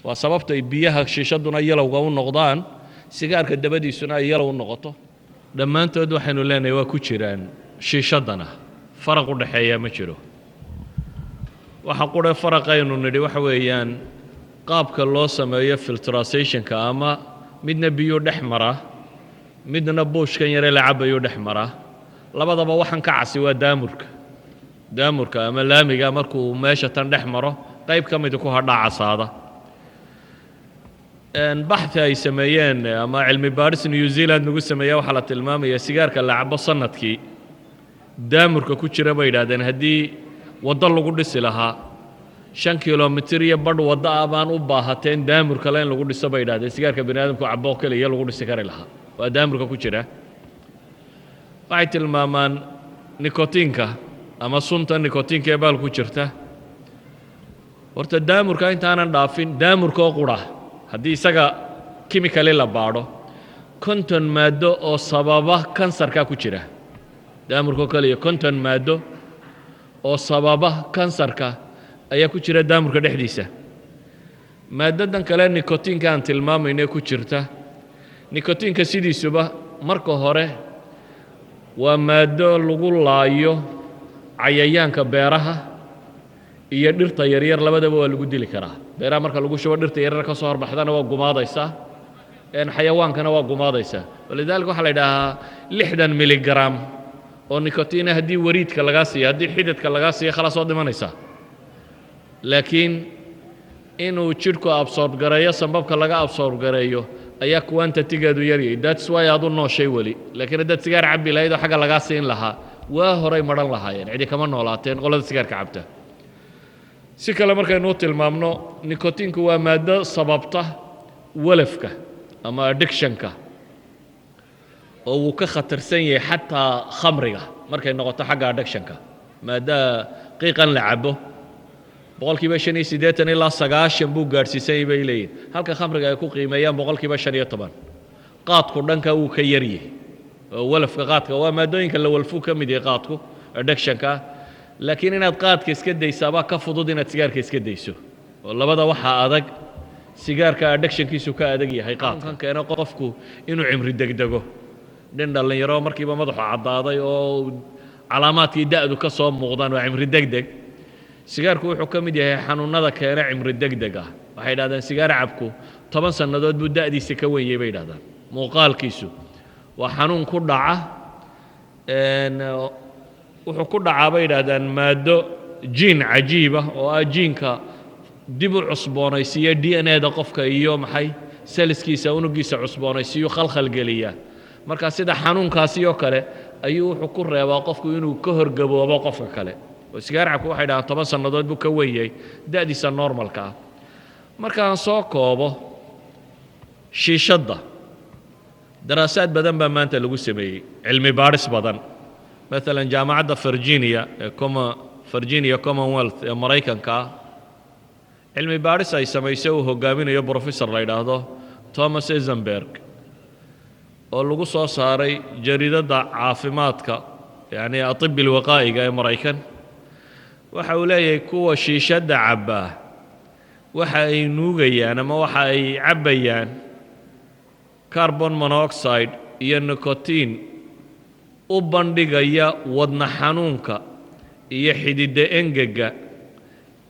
Waa sababta ay biyaha shiishadduna yellowga u noqdaan, sigaarka dabadiisuna ay yellow u noqoto. Dhammaantood waxaynu leenahay waa ku jiraan shiishaddana, faraq u dhexeeya ma jiro. Waxa qudhe faraqaynu nidhi waxa weeyaan qaabka loo sameeyo filtrationka, ama midna biyuu dhex maraa, midna buushkan yaree la cabayuu dhex maraa. Labadaba waxan ka casi waa daamurka. Daamurka ama laamiga markuu meesha tan dhex maro, qayb ka midi ku hadhaa casaada. Baxthi ay sameeyeen ama cilmi baadhis New Zealand lagu sameeya, waxaa la tilmaamaya sigaarka la cabo sanadkii daamurka ku jira, bay yidhahdeen, haddii waddo lagu dhisi lahaa, 5 kilomitir iyo badh waddo ah baan u baahateen daamur kale in lagu dhiso, bay yidhahdeen. Sigaarka bani aadamku cabo keliya lagu dhisi kari lahaa waa daamurka ku jira. Waxay tilmaamaan nikotiinka ama sunta nikotiinka ee baal ku jirta. Horta daamurka intaanan dhaafin, daamurka oo qura haddii isaga chemically la baadho, 50 maaddo oo sababa kansarka ku jira. Daamurka oo keliya 50 maaddo oo sababa kansarka ayaa ku jira daamurka dhexdiisa. Maaddadan kale, nikotiinka aan tilmaamayno ku jirta, nikotiinka sidiisuba marka hore waa maaddo lagu laayo cayayaanka beeraha iyo dhirta yaryar, labadaba waa lagu dili karaa. Beeraha marka lagu shubo, dhirta yaryar ka soo horbaxdana waa gumaadaysaa, xayawaankana waa gumaadaysaa. Walidaalika waxaa la yidhaahaa 60 miligram oo nikotiina haddii wariidka lagaa siiyo, haddii xididka lagaa siiyo, khalaas, waad dhimanaysaa. Laakiin inuu jidhku absorb gareeyo, sambabka laga absorb gareeyo ayaa quantity-geedu yaryay. That's why aad u nooshay weli. Laakiin haddaad sigaar cabbi lahayd oo xagga lagaa siin lahaa, waa horay madhan lahaayeen, cidi kama noolaateen qolada sigaarka cabta. Si kale markaynu u tilmaamno, nikotiinku waa maaddo sababta walafka ama addictionka, oo wuu ka khatarsan yahay xataa khamriga markay noqoto xagga addictionka. Maaddaa qiiqan la cabo 85% ilaa 90 buu gaadhsiisanyay, bay leeyihin, halka khamriga ay ku qiimeeyaan 15%. Qaadku dhanka wuu ka yaryahay, oo walafka qaadka waa maadooyinka la walfuu ka mid yahay qaadku addictionka. Laakiin inaad qaadka iska daysaabaa ka fudud inaad sigaarka iska dayso, oo labada waxaa adag sigaarka, addictionkiisu ka adag yahay qaadkan. Keeno qofku inuu cimri degdego, nin dhallinyaro markiiba madaxu caddaaday oo calaamaadkii da'du ka soo muuqdaan, waa cimri degdeg. Sigaarku wuxuu ka mid yahay xanuunnada keena cimri degdeg ah. Waxay yidhahdeen sigaar cabku 10 sannadood buu da'diisa ka wenyay, bay yidhahdaan. Muuqaalkiisu waa xanuun ku dhaca, wuxuu ku dhacaa, bay yidhahdaan, maaddo jiin cajiiba oo ah jiinka dib u cusboonaysiiya DNA-da qofka iyo maxay cellskiisa, unugiisa cusboonaysiiyo khalkhal geliya. Marka sida xanuunkaasi oo kale ayuu wuxuu ku reebaa qofku inuu ka horgaboobo qofka kale, oo sigaar cabku, waxay dhahaan, 10 sannadood buu ka wenyay da'diisa normalka ah. Markaan soo koobo, shiishadda daraasaad badan baa maanta lagu sameeyey, cilmi baadhis badan. Maalan jaamacadda Virginia ee Virginia Commonwealth ee Maraykanka ah, cilmi baadhis ay samaysay uu hogaaminayo professor la yidhaahdo Thomas Eisenberg, oo lagu soo saaray jariidadda caafimaadka, yacni الطب الوقائي ee Maraykan, waxa uu leeyahay kuwa shiishadda cabbaa waxa ay nuugayaan ama waxa ay cabbayaan carbon monoxide iyo nicotine u bandhigaya wadna xanuunka iyo xididda engega,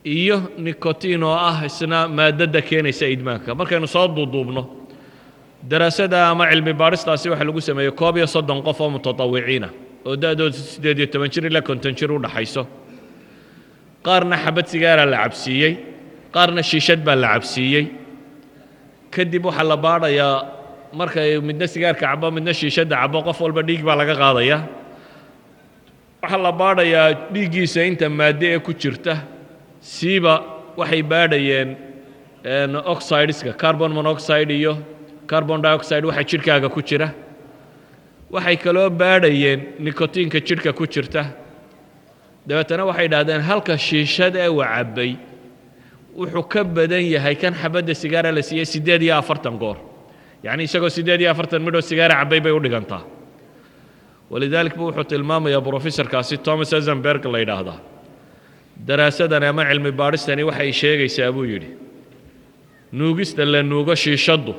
iyo nicotine oo ah isna maaddada keenaysa idmaanka. Markaynu soo duuduubno, daraasada ama cilmi baadhistaasi waxaa lagu sameeyey 31 qof oo mutatawiciina oo da'doodu 18 jir ilaa 50 jir u dhaxayso. Qaarna xabad sigaara la cabsiiyey, qaarna shiishad baa la cabsiiyey. Kadib waxaa la baadhayaa markay midna sigaarka cabo, midna shiishadda cabo, qof walba dhiig baa laga qaadaya. Waxaa la baadhayaa dhiiggiisa inta maadde ee ku jirta. Siiba waxay baadhayeen oxideska, carbon monoxide iyo carbon dioxide, waxa jidhkaaga ku jira. Waxay kaloo baadhayeen nikotiinka jidhka ku jirta. Dabeetana waxay idhahdeen halka shiishad ee uu cabbay wuxuu ka badan yahay kan xabadda sigaara la siiyey 48 goor, yacni isagoo 48 midhoo sigaara cabbay bay u dhigantaa. Walidalik bu wuxuu tilmaamayaa professorkaasi Thomas Eisenberg la yidhaahdaa, daraasadani ama cilmi baadhistani waxay sheegaysaa, buu yidhi, nuugista la nuugo shiishaddu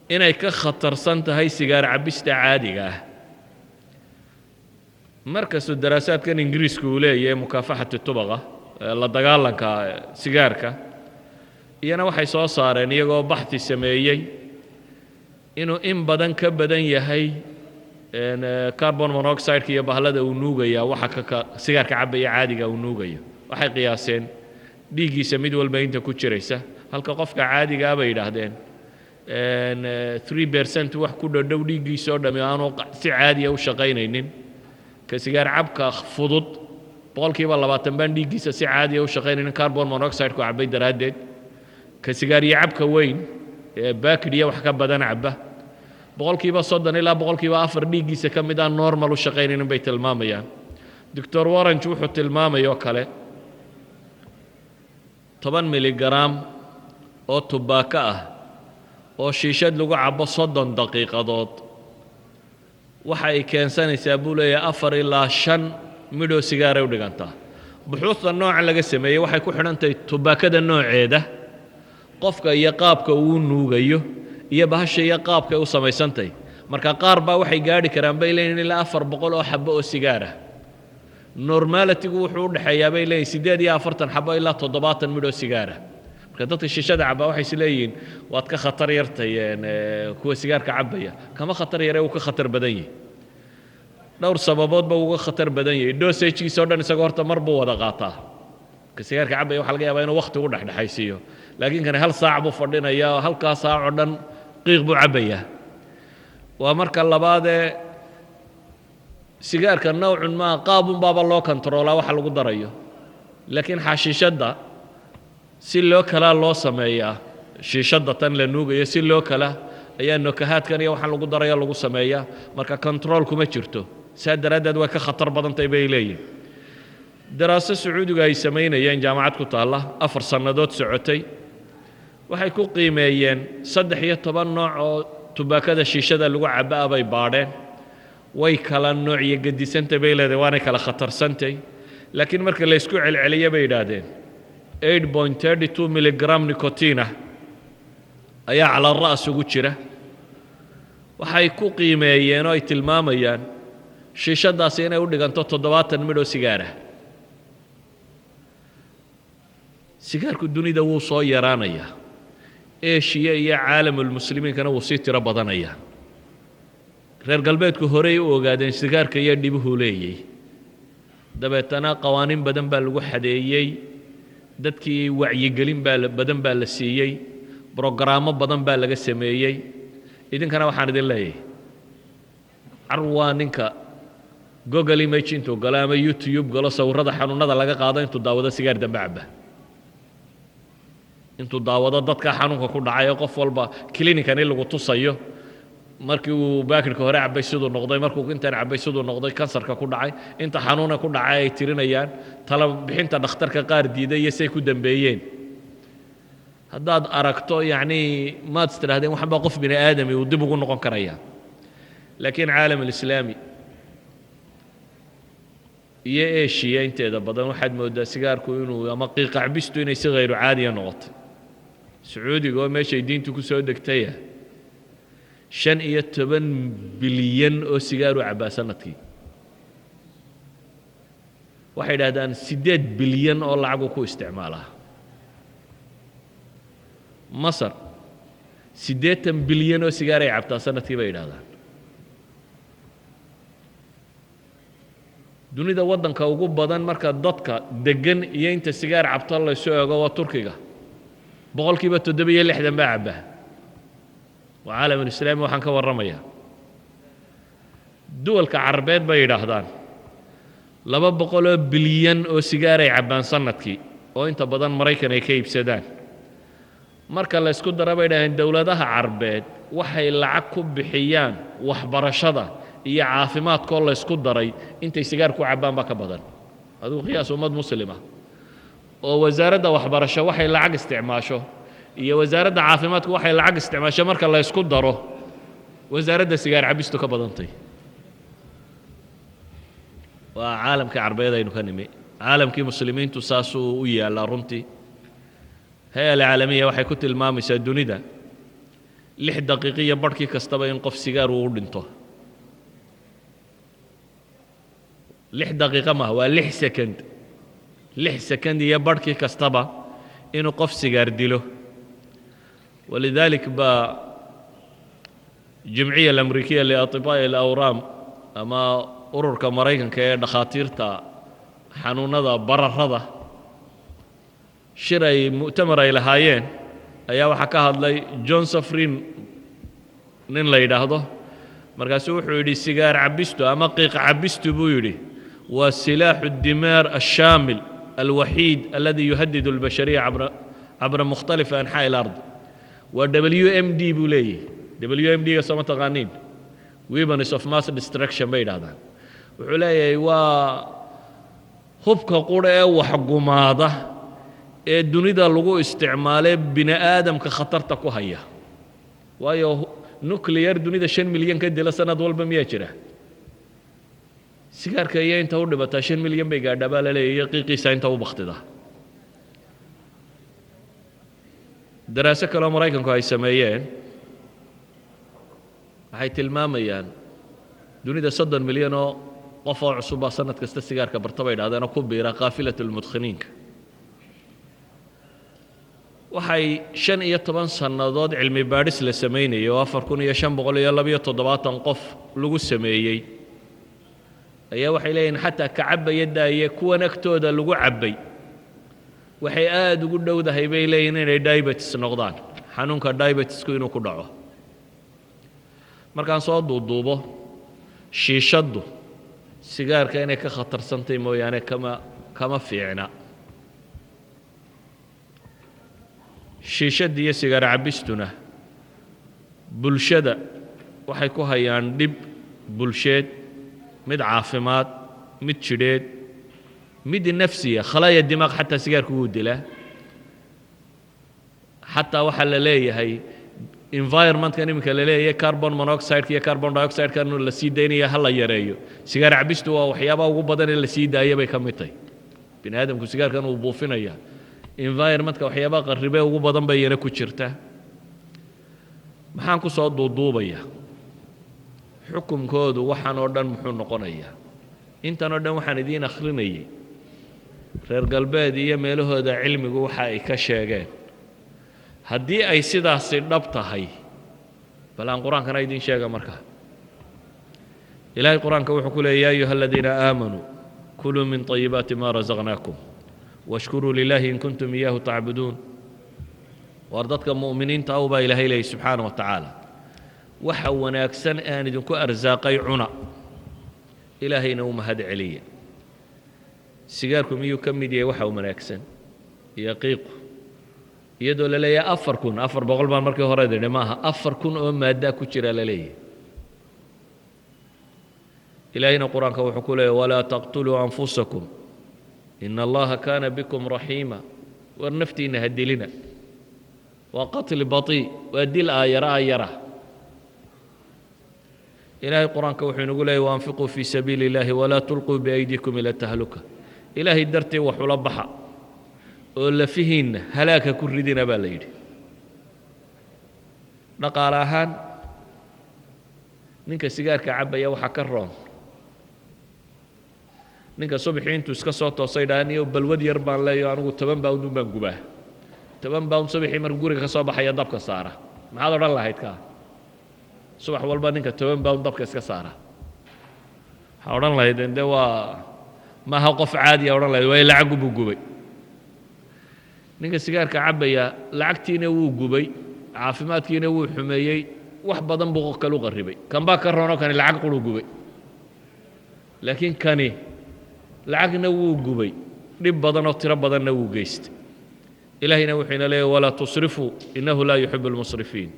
inay ka khatarsan tahay sigaar cabbista caadiga ah. Markastuu daraasaadkan Ingiriisku uu leeyahay مكافحة التبغ, la dagaalanka sigaarka, iyana waxay soo saareen iyagoo baxthi sameeyey inuu in badan ka badan yahay carbon monoxide-ka iyo bahlada uu nuugayaa waxa ka sigaarka cabbaya caadiga uu nuugayo. Waxay qiyaaseen dhiiggiisa mid walba inta ku jiraysa, halka qofka caadigaa, bay yidhaahdeen. 3% wax ku dhodhow dhiiggiisa oo dhami aanu si caadiya u shaqaynaynin. Ka sigaar cabka fudud, 20% baan dhiiggiisa si caadiya u shaqaynaynin, carbon monoxide-ku cabbay daraaddeed. Ka sigaar iyo cabka weyn ee baakid iyo wax ka badan cabba, 30% ilaa 4% dhiiggiisa ka mid aan normal u shaqaynaynin bay tilmaamayaan. Doctor Warange wuxuu tilmaamayoo kale 10 miligram oo tubaako ah oo shiishad lagu cabbo 30 daqiiqadood waxa ay keensanaysaa, buu leeyahay, 4 ilaa 5 midhoo sigaaray u dhigantaa. Buxuusta noocan laga sameeyey waxay ku xidhantahay tubaakada nooceeda, qofka iyo qaabka uu nuugayo, iyo bahasha iyo qaabka ay u samaysantahay. Marka qaar baa waxay gaadhi karaan, bay leeyihin, ilaa 400 oo xabbo oo sigaar ah. Normality-gu wuxuu u dhexeeyaa, bay leeyihin, 48 xabbo ilaa 70 midhoo sigaar ah. Marka dadka shishada cabaa waxay is leeyihiin waad ka khatar yartay kuwa sigaarka cabbaya. Kama khatar yare, uu ka khatar badan yahay. Dhowr sababoodba uga khatar badan yahay. Dosage-kiisa o dhan isaga horta mar buu wada qaataa. Ka sigaarka cabbaya waxa laga yaabaa inuu wakhti u dhexdhexaysiiyo, laakiin kani hal saac buu fadhinayaa oo halkaa saac oo dhan qiiq buu cabbayaa. Waa marka labaadee, sigaarka nowcun maa qaabun baaba loo kontaroolaa waxa lagu darayo, laakiin xashiishadda si loo kalaa loo sameeyaa. Shiishadda tan la nuugayo si loo kala ayaa nokahaadkan iyo waxaan lagu darayo lagu sameeyaa. Marka control kuma jirto, saa daraaddeed way ka khatar badantahay, bay leeyihin. Daraaso Sacuudiga ay samaynayeen, jaamacad ku taalla, 4 sannadood socotay, waxay ku qiimeeyeen 13 nooc oo tubaakada shiishada lagu cabba ah bay baadheen. Way kala noocyo gedisantay, bay leedahay, waanay kala khatarsantay, laakiin marka la isku celceliya, bay yidhaahdeen, 8.32 milligram nicotine ah ayaa cala ra's ugu jira. Waxay ku qiimeeyeen oo ay tilmaamayaan shiishadaasi inay u dhiganto 70 midhoo sigaar ah. Sigaarku dunida wuu soo yaraanayaa, Eshiya iyo caalamulmuslimiinkana wuu sii tiro badanayaa. Reer galbeedku horey u ogaadeen sigaarka iyo dhibuhuu leeyay. Dabeetana qawaaniin badan baa lagu xadeeyey, dadkii wacyigelin baa badan baa la siiyey, brogaraamo badan baa laga sameeyey. Idinkana waxaan idin leeyahay, car waa ninka Google Image intuu galo ama YouTube galo, sawirrada xanuunada laga qaado intuu daawado sigaar dambe cabba. Intuu daawado dadka xanuunka ku dhacay oo qof walba clinic-ani lagu tusayo, markii uu baakidhka hore cabbay siduu noqday, markuu intaan cabbay siduu noqday, kansarka ku dhacay, inta xanuuna ku dhacay ay tirinayaan, tala bixinta dhakhtarka qaar diiday iyo say ku dambeeyeen haddaad aragto, yacnii maad is tidhahdeen waxan baa qof bini aadami uu dib ugu noqon karaya. Laakiin caalam alislaami iyo Eshiya inteeda badan waxaad mooddaa sigaarku inuu ama qiiqacbistu inay si khayru caadiya noqotay. Sacuudiga oo meeshay diintu ku soo degtaya, 15 bilyan oo sigaar u cabbaa sanadkii. Waxay idhahdaan 8 bilyan oo lacagu ku isticmaalaa. Masar 80 bilyan oo sigaar ay cabtaa sanadkii, bay yidhahdaan. Dunida waddanka ugu badan marka dadka deggan iyo inta sigaar cabto laysu eego waa Turkiga, 67% baa cabbaa. Waa caalamulislaami waxaan ka warramayaa. Duwalka Carabeed bay yidhaahdaan 200 bilyan oo sigaaray cabbaan sanadkii, oo inta badan Maraykan ay ka iibsadaan. Marka la ysku dara, bay idhahdeen, dowladaha Carbeed waxay lacag ku bixiyaan waxbarashada iyo caafimaadkoo la ysku daray, intay sigaar ku cabbaan baa ka badan. Adigu qiyaas ummad muslima oo wasaaradda waxbarasho waxay lacag isticmaasho iyo wasaaradda caafimaadku waxay lacag isticmaasho marka la ysku daro, wasaaradda sigaar cabbistu ka badantay. Waa caalamkii Carbeed aynu ka nimi. Caalamkii muslimiintu saasuu u yaallaa runtii. Hay-a alcaalamiya waxay ku tilmaamaysaa dunida 6 daqiiqiyo barhkii kastaba in qof sigaar uu u dhinto. 6 daqiiqo maaha, waa 6 second. 6 second iyo barhkii kastaba inuu qof sigaar dilo. Walidaalik baa jimciya alamrikiya liatibaa'i alawraam, ama ururka Maraykanka ee dhakhaatiirta xanuunada bararada, shir ay mu'tamar ay lahaayeen ayaa waxaa ka hadlay John Safrin. Nin la yidhaahdo markaasuu wuxuu yidhi: sigaar cabbistu ama qiiq cabbistu, buu yidhi, waa سلاح الدمار الشامل الوحيد الذي يهدد البشرية عبر مختلف أنحاء الأرض. Waa WMD buu leeyahy. WMD ga sooma taqaaniin? Weapons of mass destruction bay yidhahdaan. Wuxuu leeyahay waa hubka qura ee waxgumaada ee dunida lagu isticmaalee bini aadamka khatarta ku haya. Waayo, nuclear dunida 5 milyan ka dila sanad walba miyaa jira? Sigaarka iyo inta u dhibataa 5 milyan bay gaadhaa baa la leeyahy, iyo qiiqiisa inta u baktida. Daraaso kaleoo Maraykanku ay sameeyeen waxay tilmaamayaan dunida 30 milyan oo qof oo cusub baa sanad kasta sigaarka barta, bay idhahdeen, oo ku biira قافلة المدخنين ka. Waxay 15 sannadood cilmi baadhis la samaynayay oo 4572 qof lagu sameeyey ayaa waxay leeyihin xataa ka cabbaya daaye, kuwan agtooda lagu cabbay waxay aad ugu dhowdahay, bay leeyihin, inay diabetes noqdaan, xanuunka diabetesku inuu ku dhaco. Markaan soo duuduubo, shiishaddu sigaarka inay ka khatarsantay mooyaane kama fiicna. Shiishadda iyo sigaar cabbistuna bulshada waxay ku hayaan dhib bulsheed, mid caafimaad, mid jidheed, mid nafsiya. خلايا الدماغ xataa sigaarku wuu dilaa. Xataa waxaa la leeyahay environmentkan iminka la leeyahay carbon monoxide iyo carbon dioxide-kan la sii daynaya ha la yareeyo, sigaar cabistu waa waxyaabaha ugu badan ee la sii daaya bay ka mid tahay. Bini aadamku sigaarkan uu buufinaya environmentka waxyaabaha qarribee ugu badan bay iyana ku jirta. Maxaan ku soo duuduubaya? Xukunkoodu waxaan oo dhan muxuu noqonayaa? Intan oo dhan waxaan idiin akhrinayay reer galbeed iyo meelahooda cilmigu waxa ay ka sheegeen. Haddii ay sidaasi dhab tahay, bal aan qur-aankana idiin sheega. Markaa Ilaahay qur-aanka wuxuu ku leeyay: يا أيها الذين آمنوا كلوا من طيبات ما رزقناكم واشكروا لله إن كنتم إياه تعبدون. Waar dadka mu'miniinta aw, baa Ilaahay leeyay subxaana wa tacaala, waxa wanaagsan aan idinku arsaaqay cuna, Ilaahayna u mahad celiya. Sigaarku miyuu ka mid yahay waxa wanaagsan iyo qiiqu? Iyadoo la leeyahay 4400 baan markii hore idhi, maaha, 4000 oo maaddaa ku jira la leeyahay. Ilaahayna qur-aanka wuxuu ku leeyahy: ولا تقتلوا أنفسكم إن الله كان بكم رحيما. War naftiinna ha dilina. Waa qatli baطii, waa dil aayara aayara. Ilaahay qur-aanka wuxuu inagu leeyay: وأنفقوا في سبيل الله ولا تلقوا بأيديكم إلى التهلكة. Ilaahay dartii wax ula baxa oo lafihiinna halaagka ku ridina, baa la yidhi. Dhaqaale ahaan, ninka sigaarka cabbaya waxaa ka roon ninka subaxii intuu iska soo toosay dhaa: niyo, balwad yar baan leeyo anigu, 10 pound un baan gubaa. 10 pound subaxii markuu guriga ka soo baxaya dabka saara. Maxaad odhan lahayd kaa? Subax walba ninka 10 pound dabka iska saara waxaa odhan lahayd de waa maaha qof caadiya odhan lahayd, waayo lacagu buu gubay. Ninka sigaarka cabbaya lacagtiina wuu gubay, caafimaadkiina wuu xumeeyey, wax badan buu kalu qarribay. Kan baa ka roonoo kani lacag quruu gubay, laakiin kani lacagna wuu gubay, dhib badanoo tiro badanna wuu geystay. Ilaahayna wuxuu ina leeyahy: ولا تسرفوا إنه لا يحب المسرفين.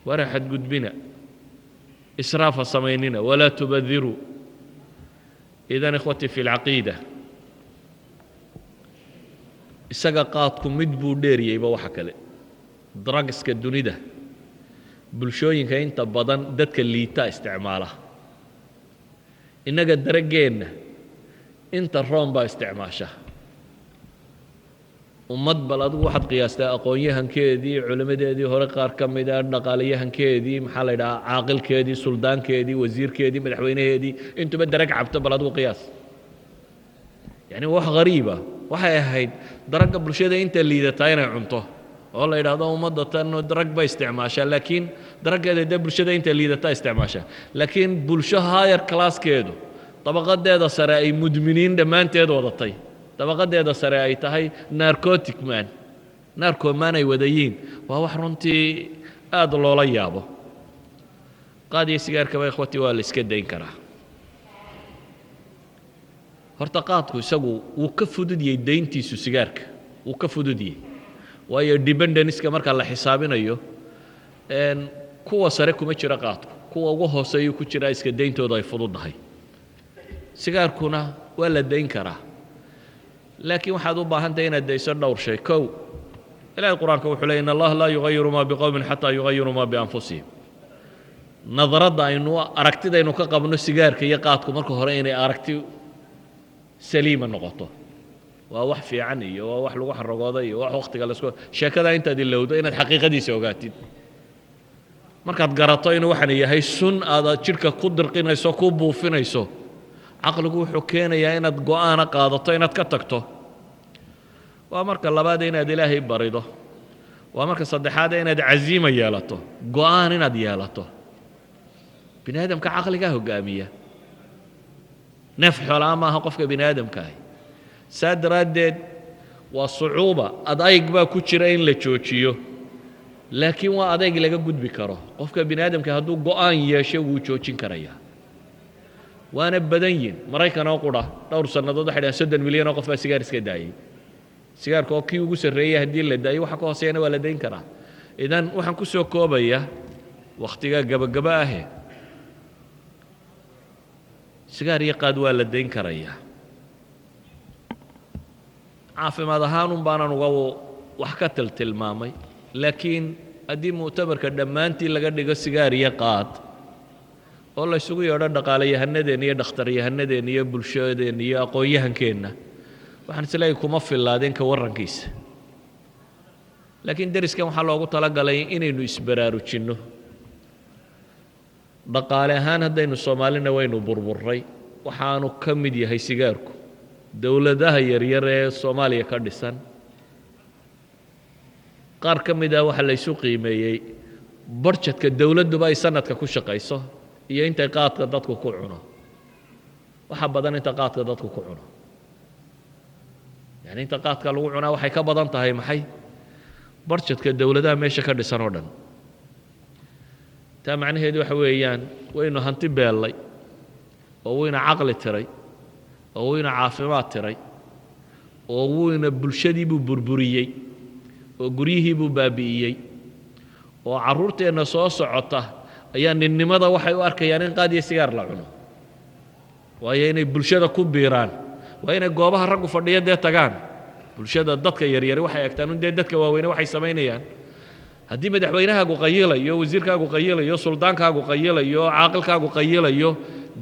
Wara xadgudbina, israafa samaynina. ولا تبذروا. إذن إخوتي في العقيدة, isaga qaadku mid buu dheeriyeyba waxa kale. Drugska dunida bulshooyinka inta badan dadka liita isticmaala. Innaga daraggeenna inta roon baa isticmaasha. Ummad bal adigu waxaad qiyaastaa aqoon-yahankeedii, culimmadeedii hore qaar ka mida, dhaqaalayahankeedii, maxaa la yidhahaa, caaqilkeedii, suldaankeedii, wasiirkeedii, madaxweynaheedii, intuba drug cabto. Bal adigu qiyaas. Yani wax ghariiba waxay ahayd drugga bulshada inta liidataa inay cunto oo la yidhaahdo ummadda tan drug bay isticmaashaa, laakiin druggeeda dee bulshada inta liidataa isticmaashaa. Laakiin bulsho higher classkeedu, dabaqadeeda sare ay mudminiin dhammaanteed wadatay, dabaqadeeda sare ay tahay narcotic man, narcoman ay wadayiin, waa wax runtii aad loola yaabo. Qaad iyo sigaarkaba, ikhwatii, waa la iska dayn karaa. Horta qaadku isagu wuu ka fudud yahay dayntiisu sigaarka, wuu ka fudud yahay, waayo dependence-ka marka la xisaabinayo kuwa sare kuma jiro qaadku, kuwa ugu hooseeyuu ku jiraa. Iska dayntoodu ay fududdahay. Sigaarkuna waa la dayn karaa, laakiin waxaad u baahan tahay inaad dayso dhowr shay. Kow, Ilahay Qur-aanka wuxuu ley: إن الله لا يغير ما بقوم حتى يغيروا ما بأنفسهم. Nadradda aynu aragtidaynu ka qabno sigaarka iyo qaadku, marka hore inay aragti saliima noqoto, waa wax fiican iyo waa wax lagu xaragooday iyo wax wakhtiga laisku sheekada, intaad ilowdo inaad xaqiiqadiisa ogaatid. Markaad garato inuu waxaan yahay sun aad jidhka ku dirqinayso, ku buufinayso, caqligu wuxuu keenayaa inaad go'aana qaadato inaad ka tagto. Waa marka labaad inaad Ilaahay barido. Waa marka saddexaad inaad casiima yeelato, go'aan inaad yeelato. Bini aadamka caqligaa hoggaamiya, neef xoolaa maaha qofka bini aadamkaahi. Saa daraaddeed waa sucuuba, adayg baa ku jira in la joojiyo, laakiin waa adayg laga gudbi karo. Qofka bini aadamka hadduu go'aan yeesho, wuu joojin karayaa, waana badan yihin. Maraykan oo qura dhowr sannadood waxay dhahaan 30 milyan oo qof baa sigaar iska daayey. Sigaarka oo kii ugu sarreeyey haddii la daayo, waxa ka hooseeyana waa la dayn karaa. Idan waxaan ku soo koobayaa, wakhtigaa gabagaba ahe, sigaar iyo qaad waa la dayn karayaa. Caafimaad ahaanun baanan uga wax ka tiltilmaamay, laakiin haddii mu'tamarka dhammaantii laga dhigo sigaar iyo qaad oo la isugu yeedho dhaqaalayahanadeenna iyo dhakhtaryahanadeenna iyo bulshadeenna iyo aqoon-yahankeenna, waxaan isleeyahay kuma fillaadeen ka warrankiisa. Laakiin deriskan waxaa loogu talagalay inaynu isbaraarujinno. Dhaqaale ahaan haddaynu Soomaalina waynu burburray, waxaanu ka mid yahay sigaarku dowladaha yaryar ee Soomaaliya ka dhisan. Qaar ka mid ah waxaa la isu qiimeeyey budget-ka dowladduba ay sanadka ku shaqayso iyo intay qaadka dadku ku cuno. Waxa badan inta qaadka dadku ku cuno, yani inta qaadka lagu cunaa waxay ka badan tahay maxay budget-ka dowladaha meesha ka dhisan oo dhan. Taa macnaheedu waxa weeyaan waynu hanti beellay oo wayna caqli tiray oo wayna caafimaad tiray oo wayna bulshadiibuu burburiyey oo guryihiibuu baabi'iyey oo carruurteenna soo socota ayaa ninnimada waxay u arkayaan in qaad iyo sigaar la cuno. Waayo, inay bulshada ku biiraan waa inay goobaha raggu fadhiyo dee tagaan. Bulshada dadka yaryari waxay egtaan un dee dadka waaweyne waxay samaynayaan. Haddii madaxweynahaagu qayilayo, wasiirkaagu qayilayo, suldaankaagu qayilayo, caaqilkaagu qayilayo,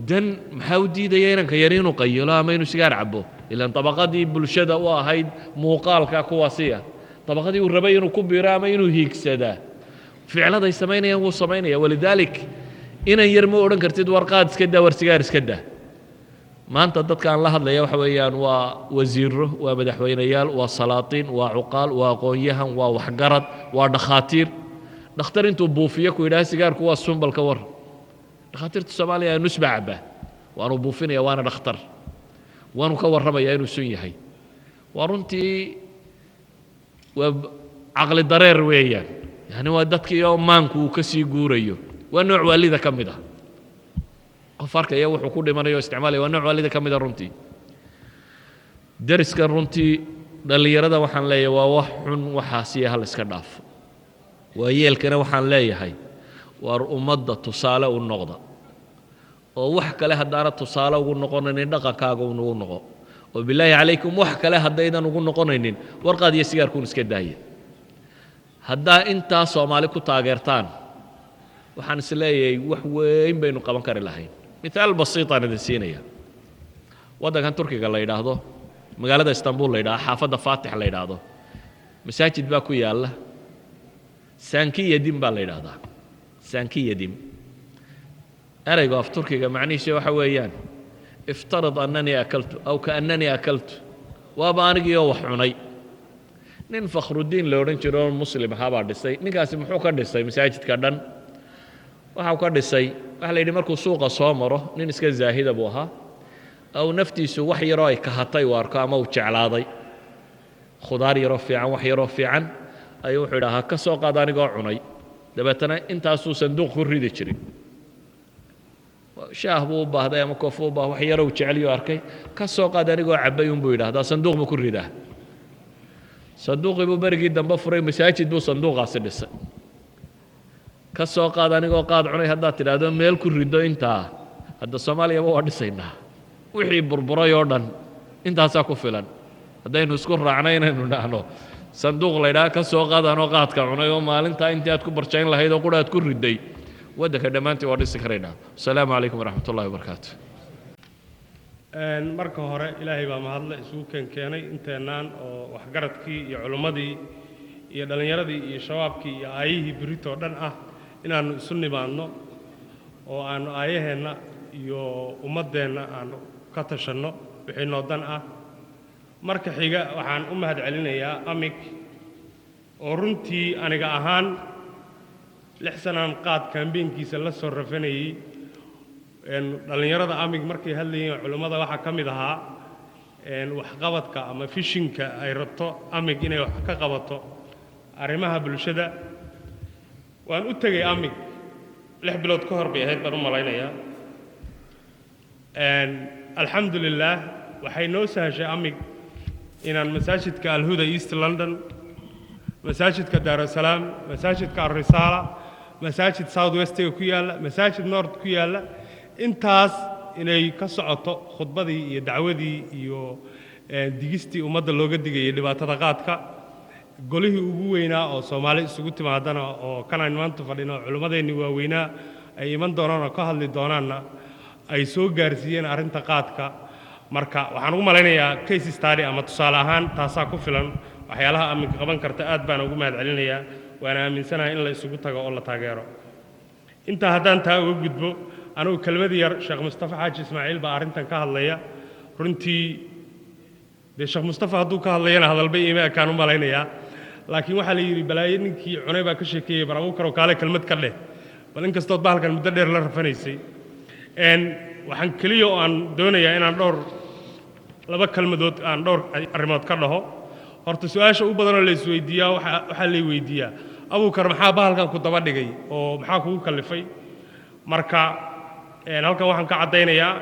dan maxaa u diidaya inanka yari inuu qayilo ama inuu sigaar cabo? Ilaan dabaqadii bulshada u ahayd muuqaalka kuwaasiya, dabaqadii uu rabay inuu ku biiro ama inuu hiigsadaa, ficladay samaynayaan wuu samaynaya. ولذلك inan yar ma odhan kartid war qaad iska daa, war sigaar iska daa. Maanta dadka aan la hadlaya waxa weeyaan waa wasiiro, waa madaxweyneyaal, waa salaatiin, waa cuqaal, waa aqoon-yahan, waa waxgarad, waa dhakhaatiir. Dhakhtar intuu buufiyo ku yidhaha sigaarku waa sumbalka war, dhakhaatiirta Soomaaliya nus baa cabbaa, waanu buufinaya, waana dhakhtar, waanu ka warramaya inuu sun yahay. Waa runtii waa caqli dareer weeyaan, yani waa dadkii oo maanku uu ka sii guurayo. Waa nooc waalida ka mid ah. Qof arkaya wuxuu ku dhimanayo o isticmaalaya waa nooc waalida ka mid a runtii. Deriskan runtii dhallinyarada waxaan leeyahay waa wax xun waxaasiya, hal iska dhaafo. Waayeelkana waxaan leeyahay waar ummadda tusaale u noqda, oo wax kale haddaana tusaale ugu noqonaynin, dhaqankaaga unugu noqo. Oo bilaahi calaykum, wax kale haddaydan ugu noqonaynin, warqaad iyo sigaarkuun iska daaya. Haddaa intaa Soomaali ku taageertaan, waxaan is leeyahay wax weyn baynu qaban kari lahayn. Mithaal basiitaan idin siinaya. Waddankan Turkiga la yidhaahdo, magaalada Istanbul la yidhahdo, xaafadda Faatix la yidhaahdo, masaajid baa ku yaalla, Sankiyadim baa la yidhaahdaa. Sankiyadim ereygu af Turkiga macnihiisu waxa weeyaan افترض أنني أكلت أو كأنني أكلت, waaba anigii oo wax cunay. Nin Fakhrudiin la odhan jiro oo Muslim ahaa baa dhisay. Ninkaasi muxuu ka dhisay masaajidka dhan? Waxau ka dhisay, waxaa la yidhi, markuu suuqa soo maro, nin iska zaahida buu ahaa, aw naftiisu wax yaroo ay kahatay uu arko ama uu jeclaaday, khudaar yaroo fiican, wax yaroo fiican ayuu wuxuu idhahaa ka soo qaad anigoo cunay. Dabeetana intaasuu sanduuq ku ridi jiray. Shaah buu u baahday ama coffee u baah, wax yarow jecelyo arkay, ka soo qaad anigoo cabbay unbuu yidhaahdaa, sanduuq buu ku ridaa. Sanduuqii buu berigii dambe furay, masaajid buu sanduuqaasi dhisay. Ka soo qaad anigoo qaad cunay haddaad tidhaahdo meel ku riddo intaa, hadda Soomaaliyaba waa dhisaynaa, wixii burburay oo dhan intaasaa ku filan. Haddaynu isku raacnay inaynu dhahno sanduuq la ydhaha ka soo qaad anoo qaadka cunay, oo maalintaa intii aad ku barjayn lahayd oo qura aad ku riday, waddanka dhammaantii waa dhisi karaynaa. Asalaamu calaykum waraxmat ullahi wabarakaatu. Marka hore Ilaahay baa mahadle isugu keenkeenay inteennaan oo waxgaradkii iyo culummadii iyo dhallinyaradii iyo shabaabkii iyo aayihii berritoo dhan ah inaannu isu nimaadno oo aannu aayaheenna iyo ummaddeenna aannu ka tashanno wixii noo dan ah. Marka xiga, waxaan u mahad celinayaa AMIC oo runtii aniga ahaan 6 sanaan qaad campaignkiisa la soo rafanayey. Dhallinyarada AMIC markay hadlayeen, culummada waxaa ka mid ahaa waxqabadka ama visionka ay rabto AMIC inay wax ka qabato arrimaha bulshada. Waan u tegey AMIC 6 bilood ka hor bay ahayd baan u malaynayaa. Alxamdu lilaah, waxay noo sahashay AMIC inaan masaajidka Alhuda East London, masaajidka Daarusalaam, masaajidka Alrisaala, masaajid South Westiga ku yaalla, masaajid North ku yaalla, intaas inay ka socoto khudbadii iyo dacwadii iyo digistii ummadda looga digayay dhibaatada qaadka. Golihii ugu weynaa oo Soomaali isugu timaadana oo kanaan maanta fadhino, culimmadeennii waaweynaa ay iman doonaan oo ka hadli doonaanna ay soo gaarsiiyeen arrinta qaadka. Marka waxaan ugu malaynayaa case study ama tusaale ahaan taasaa ku filan waxyaalaha AMIC qaban karta. Aad baan ugu mahad celinayaa, waana aaminsanahay in la isugu tago oo la taageero. Intaa haddaan taa uga gudbo, anigu kelmad yar, Sheekh Mustafa Xaaji Ismaaciil baa arrintan ka hadlaya. Runtii dee Sheekh Mustafa hadduu ka hadlayana hadalba iima ekaan u malaynayaa, laakiin waxaa la yidhi balaayo ninkii cunay baa ka sheekeeyey. Bar Abuukarow, kaale kelmad ka dheh bal, inkastood bahalkan muddo dheer la rafanaysay. Waxaan keliya oo aan doonayaa inaan dhowr laba kelmadood aan dhowr arrimood ka dhaho. Horta su-aasha u badanoo la isweydiiyaa, waxaa lay weydiiyaa: "Abuukar, maxaa bahalkan ku daba dhigay oo maxaa kugu kallifay?" Marka halkan waxaan ka caddaynayaa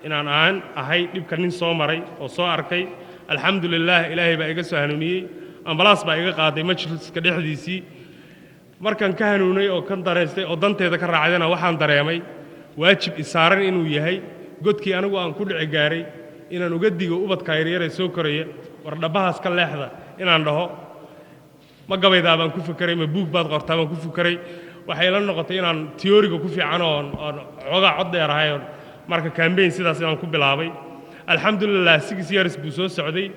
inaan aan ahay dhibka nin soo maray oo soo arkay. Alxamdu lilaah, Ilaahay baa iga soo hanuuniyey, ambalaas baa iga qaaday majliska dhexdiisii. Markaan ka hanuunay oo kan dareystay oo danteeda ka raacdana, waxaan dareemay waajib isaaran inuu yahay godkii anigu aan ku dhici gaaray inaan uga digo ubadka yaryar ee soo koraya, war dhabbahaas ka leexda inaan dhaho. Ma gabaydaa baan ku fekeray, ma buug baad qortaa baan ku fekeray. Waxay la noqotay inaan theoryga ku fiican oon xoogaa cod dheer ahay oon marka campaign sidaas inaan ku bilaabay. Alxamdulilah, 6 years buu soo socday.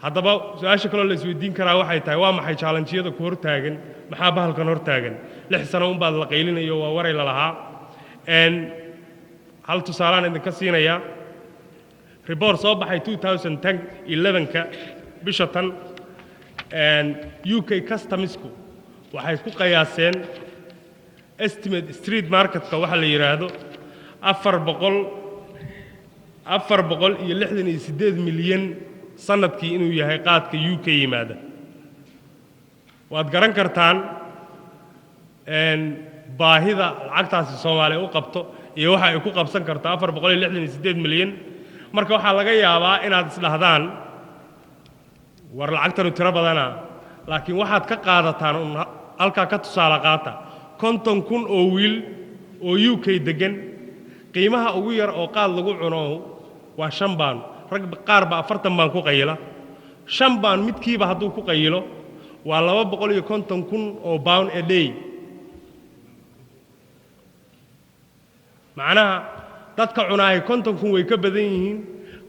Haddaba su-aasha kaloo la isweydiin karaa waxay tahay: waa maxay challengeyada ku hortaagan? Maxaa bahalkan hortaagan? 6 sano unbaad la qaylinayo, waa waray lalahaa. Hal tusaalaan idinka siinayaa. Report soo baxay 2010 11ka bisha tan, UK customsku waxay ku qiyaaseen estimate street marketka waxa la yidhaahdo 468 milyan sanadkii inuu yahay qaadka UK yimaada. Waad garan kartaan baahida lacagtaasi Soomaaliya u qabto iyo waxa ay ku qabsan karto 468 milyan. Marka waxaa laga yaabaa inaad isdhahdaan, war lacagtanu tiro badana, laakiin waxaad ka qaadataan un halkaa ka tusaale qaata 50,000 oo wiil oo UK deggan. Qiimaha ugu yar oo qaad lagu cuno waa £5. Rag qaar baa £40 ku qayila. £5 midkiiba hadduu ku qayilo, waa £250,000 a day. Macnaha dadka cunaahay 50,000 way ka badan yihiin,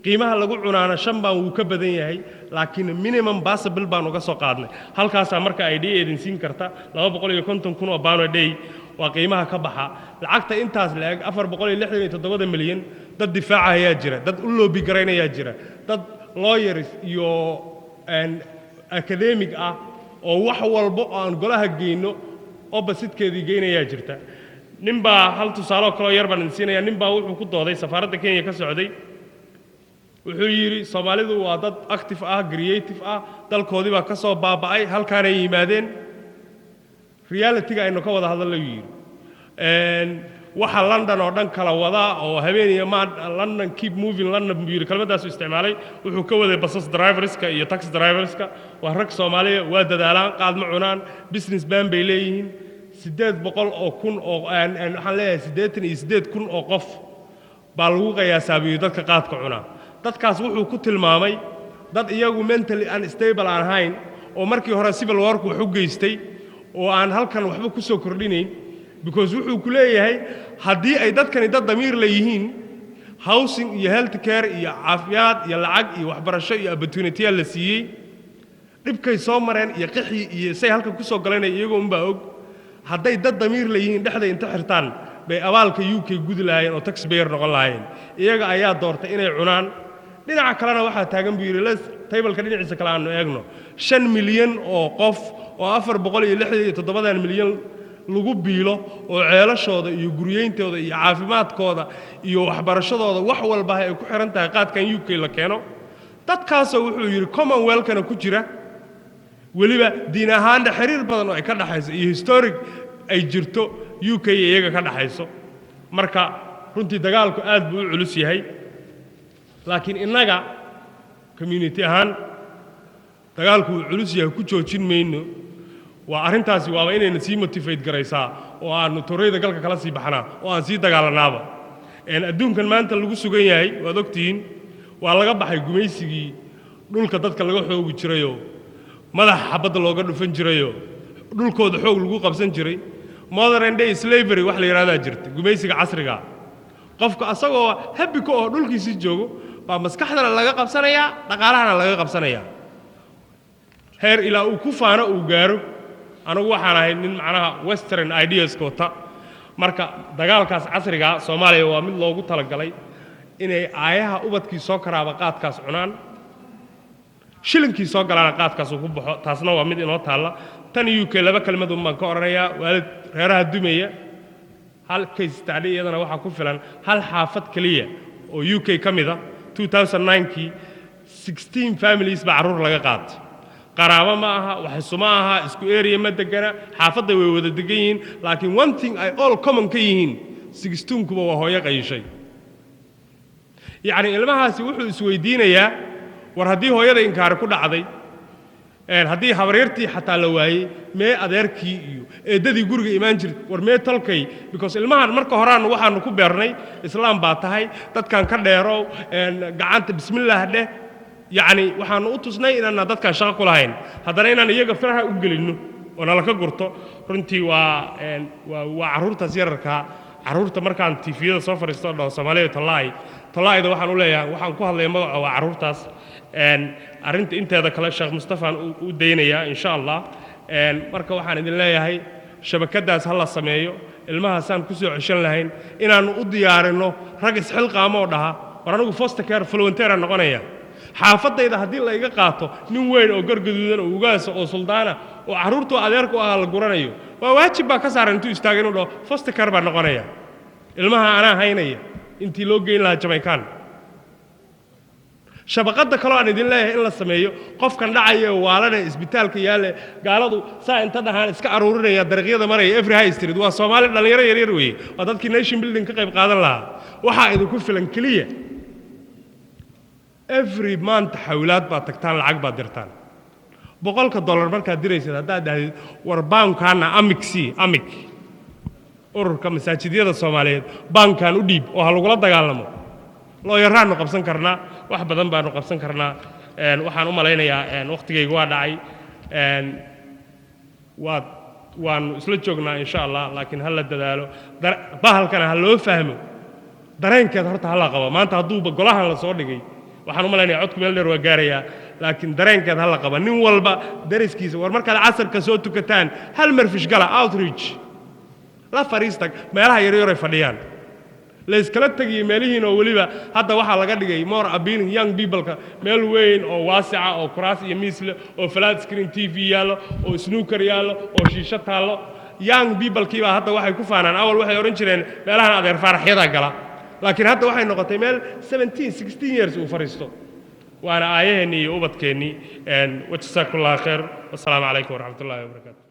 qiimaha lagu cunaana £5 wuu ka badan yahay, laakiin minimum possible baan uga soo qaadnay halkaasaa. Marka ay dhii idin siin karta £250,000 a day waa qiimaha ka baxa lacagta intaas la eg, 467-da milyan. Dad difaacayaa jira, dad u lobby garaynayaa jira, dad lawyers iyo academic ah oo wax walba oo aan golaha geyno oppositekeedii geynayaa jirta. Nin baa hal tusaaloo kaloo yar baan idin siinaya. Nin baa wuxuu ku dooday, safaaradda Kenya ka socday, wuxuu yidhi Soomaalidu waa dad active ah, creative ah, dalkoodii baa ka soo baaba'ay, halkaanay yimaadeen. Realityga aynu ka wada hadallo, yidhi. Waxa London oo dhan kala wada oo habeen iyo maan "London keep moving London" buu yidhi. Kelmaddaasu isticmaalay wuxuu ka waday basas driverska iyo taxi driverska. Waa rag Soomaaliya, waa dadaalaan, qaad ma cunaan, business ban bay leeyihiin. 800,000 oo waxaan leeyahay 88,000 oo qof baa lagu qiyaasaa buu yidhi dadka qaadka cunaa. Dadkaas wuxuu ku tilmaamay dad iyagu mentally unstable aan ahayn, oo markii hore civil warku wax u geystay, oo aan halkan waxba ku soo kordhinayn, because wuxuu ku leeyahay haddii ay dadkani dad damiir la yihiin, housing iyo health care iyo caafimaad iyo lacag iyo waxbarasho iyo opportunity la siiyey. Dhibkay soo mareen iyo qixii iyo say halkan ku soo galeen iyagoo unbaa og. Hadday dad damiir la yihiin, dhexday inta xirtaan bay abaalka UK gudi lahaayeen oo taxpayer noqon lahaayeen. Iyaga ayaa doortay inay cunaan. Dhinaca kalena waxaa taagan buu yidhi, les tableka dhinaciisa kale aanu eegno, 5 milyan oo qof oo 467-dan milyan lagu biilo, oo ceelashooda iyo guryeyntooda iyo caafimaadkooda iyo waxbarashadooda wax walba ay ku xihan tahay qaadkan UK la keeno. Dadkaasoo wuxuu yidhi Commonwealthkana ku jira, weliba diin ahaanna xiriir badan oo ay ka dhaxayso iyo historic ay jirto UK iyo iyaga ka dhaxayso. Marka runtii dagaalku aad buu u culus yahay, laakiin innaga community ahaan dagaalku uu culus yahay ku joojin mayno. Waa arrintaasi waaba inayna sii motivate garaysaa oo aanu torreyda galka kala sii baxnaa oo aan sii dagaalanaaba. Adduunkan maanta lagu sugan yahay waad ogtihiin, waa laga baxay gumaysigii dhulka dadka laga xoogi jirayoo madaxa xabadda looga dhufan jirayoo dhulkooda xoog lagu qabsan jiray. Modern day slavery wax la yidhahdaa jirta, gumaysiga casriga. Qofka asagoo happy ka oo dhulkiisii joogo baa maskaxdana laga qabsanayaa, dhaqaalahana laga qabsanayaa, heer ilaa uu ku faano uu gaaro "anigu waxaan ahay nin macnaha western ideaska wata". Marka dagaalkaas casriga Soomaaliya waa mid loogu talagalay inay aayaha ubadkii soo karaaba qaadkaas cunaan, shilinkii soo galaana qaadkaas uu ku baxo. Taasna waa mid inoo taalla. Tan UK laba kelmad un baan ka odhanayaa. Waalid reeraha dumaya hal case study iyadana waxaa ku filan hal xaafad keliya oo UK ka mid a, 2009kii 16 families baa carruur laga qaatay. Qaraabo ma aha, wax isuma aha, isku area ma degana, xaafadda way wada degan yihiin, laakiin one thing ay all common ka yihiin, 16-kuba waa hooyo qayishay. Yacni ilmahaasi wuxuu isweydiinayaa, war haddii hooyada inkaari ku dhacday, haddii habaryartii xataa la waayey, mee adeerkii iyo eeddadii guriga imaan jirtay? War mee tolkay? Because ilmahan marka horaan waxaanu ku beernay islaam baa tahay, dadkan ka dheerow, gacanta bismillaah dheh. Yacni waxaanu u tusnay inaanna dadkan shaqo ku lahayn. Haddana inaan iyaga faraha u gelinno oo nala ka gurto runtii waa carruurtaas yararkaa. Carruurta markaan TV-yada soo fadhiisto oo dhaho "Soomaaliya tollaay tollaayda", waxaan u leeyahay, waxaan ku hadlaya magaca waa carruurtaas. Arrinta inteeda kale Sheekh Mustafaan u daynayaa insha Allah. Marka waxaan idin leeyahay shabakaddaas ha la sameeyo. Ilmahaasaan ku soo ceshan lahayn inaannu u diyaarinno rag isxilqaamo oo dhaha, "War anigu foster care volunteer aan noqonaya. Xaafaddayda haddii la iga qaato nin weyn oo gargaduudan oo ugaasa oo suldaana oo carruurtuu adeerku ahaa la guranayo, waa waajib baa ka saaran intuu istaaga inuu dhaho foster care baan noqonaya, ilmaha anaa haynaya intii loo geyn lahaa Jamaican." Shabaqadda kaloo aan idin leeyahay in la sameeyo, qofkan dhacaya ee waalana isbitaalka yaalle, gaaladu saa inta dhahaan iska aruurinaya dariiqyada maraya every high street, waa Soomaali dhallinyaro yaryar weeye, waa dadkii nation building ka qayb qaadan lahaa. Waxaa idinku filan keliya every month xawlaad baad tagtaan, lacag baad dirtaan. $100 markaad diraysad, haddaad dhahdid, "War poundkaana amig c amig ururka masaajidyada Soomaaliyeed poundkan u dhiib oo ha lagula dagaalamo," lawyeraannu qabsan karnaa, wax badan baanu qabsan karnaa. Waxaan u malaynayaa wakhtigaygu waa dhacay. Waad waannu isla joognaa insha Allah, laakiin ha la dadaalo, bahalkana ha loo fahmo dareenkeed horta ha la qabo. Maanta hadduuba golahan la soo dhigay, waxaan u malaynayaa codku meel dheer waa gaarayaa, laakiin dareenkeed ha la qaba. Nin walba dariskiisa, war markaad casarka soo tukataan hal marfish gala, outreach la fadhiista meelaha yaryar ay fadhiyaan, layskala tegiyo meelihiin, oo weliba hadda waxaa laga dhigay more appealing young people-ka, meel weyn oo waasica oo kuraas iyo miis leh oo flat screen TV yaallo oo snooker yaallo oo shiisho taallo. Young people-kii baa hadda waxay ku faanaan. Awal waxay odhan jireen meelahan adeer faaraxyada gala, laakiin hadda waxay noqotay meel 17 16 years uu fadhiisto. Waana aayaheennii iyo ubadkeennii. Wajazaakumullahu khayr, wassalaamu calaykum waraxmatullahi wabarakaatu.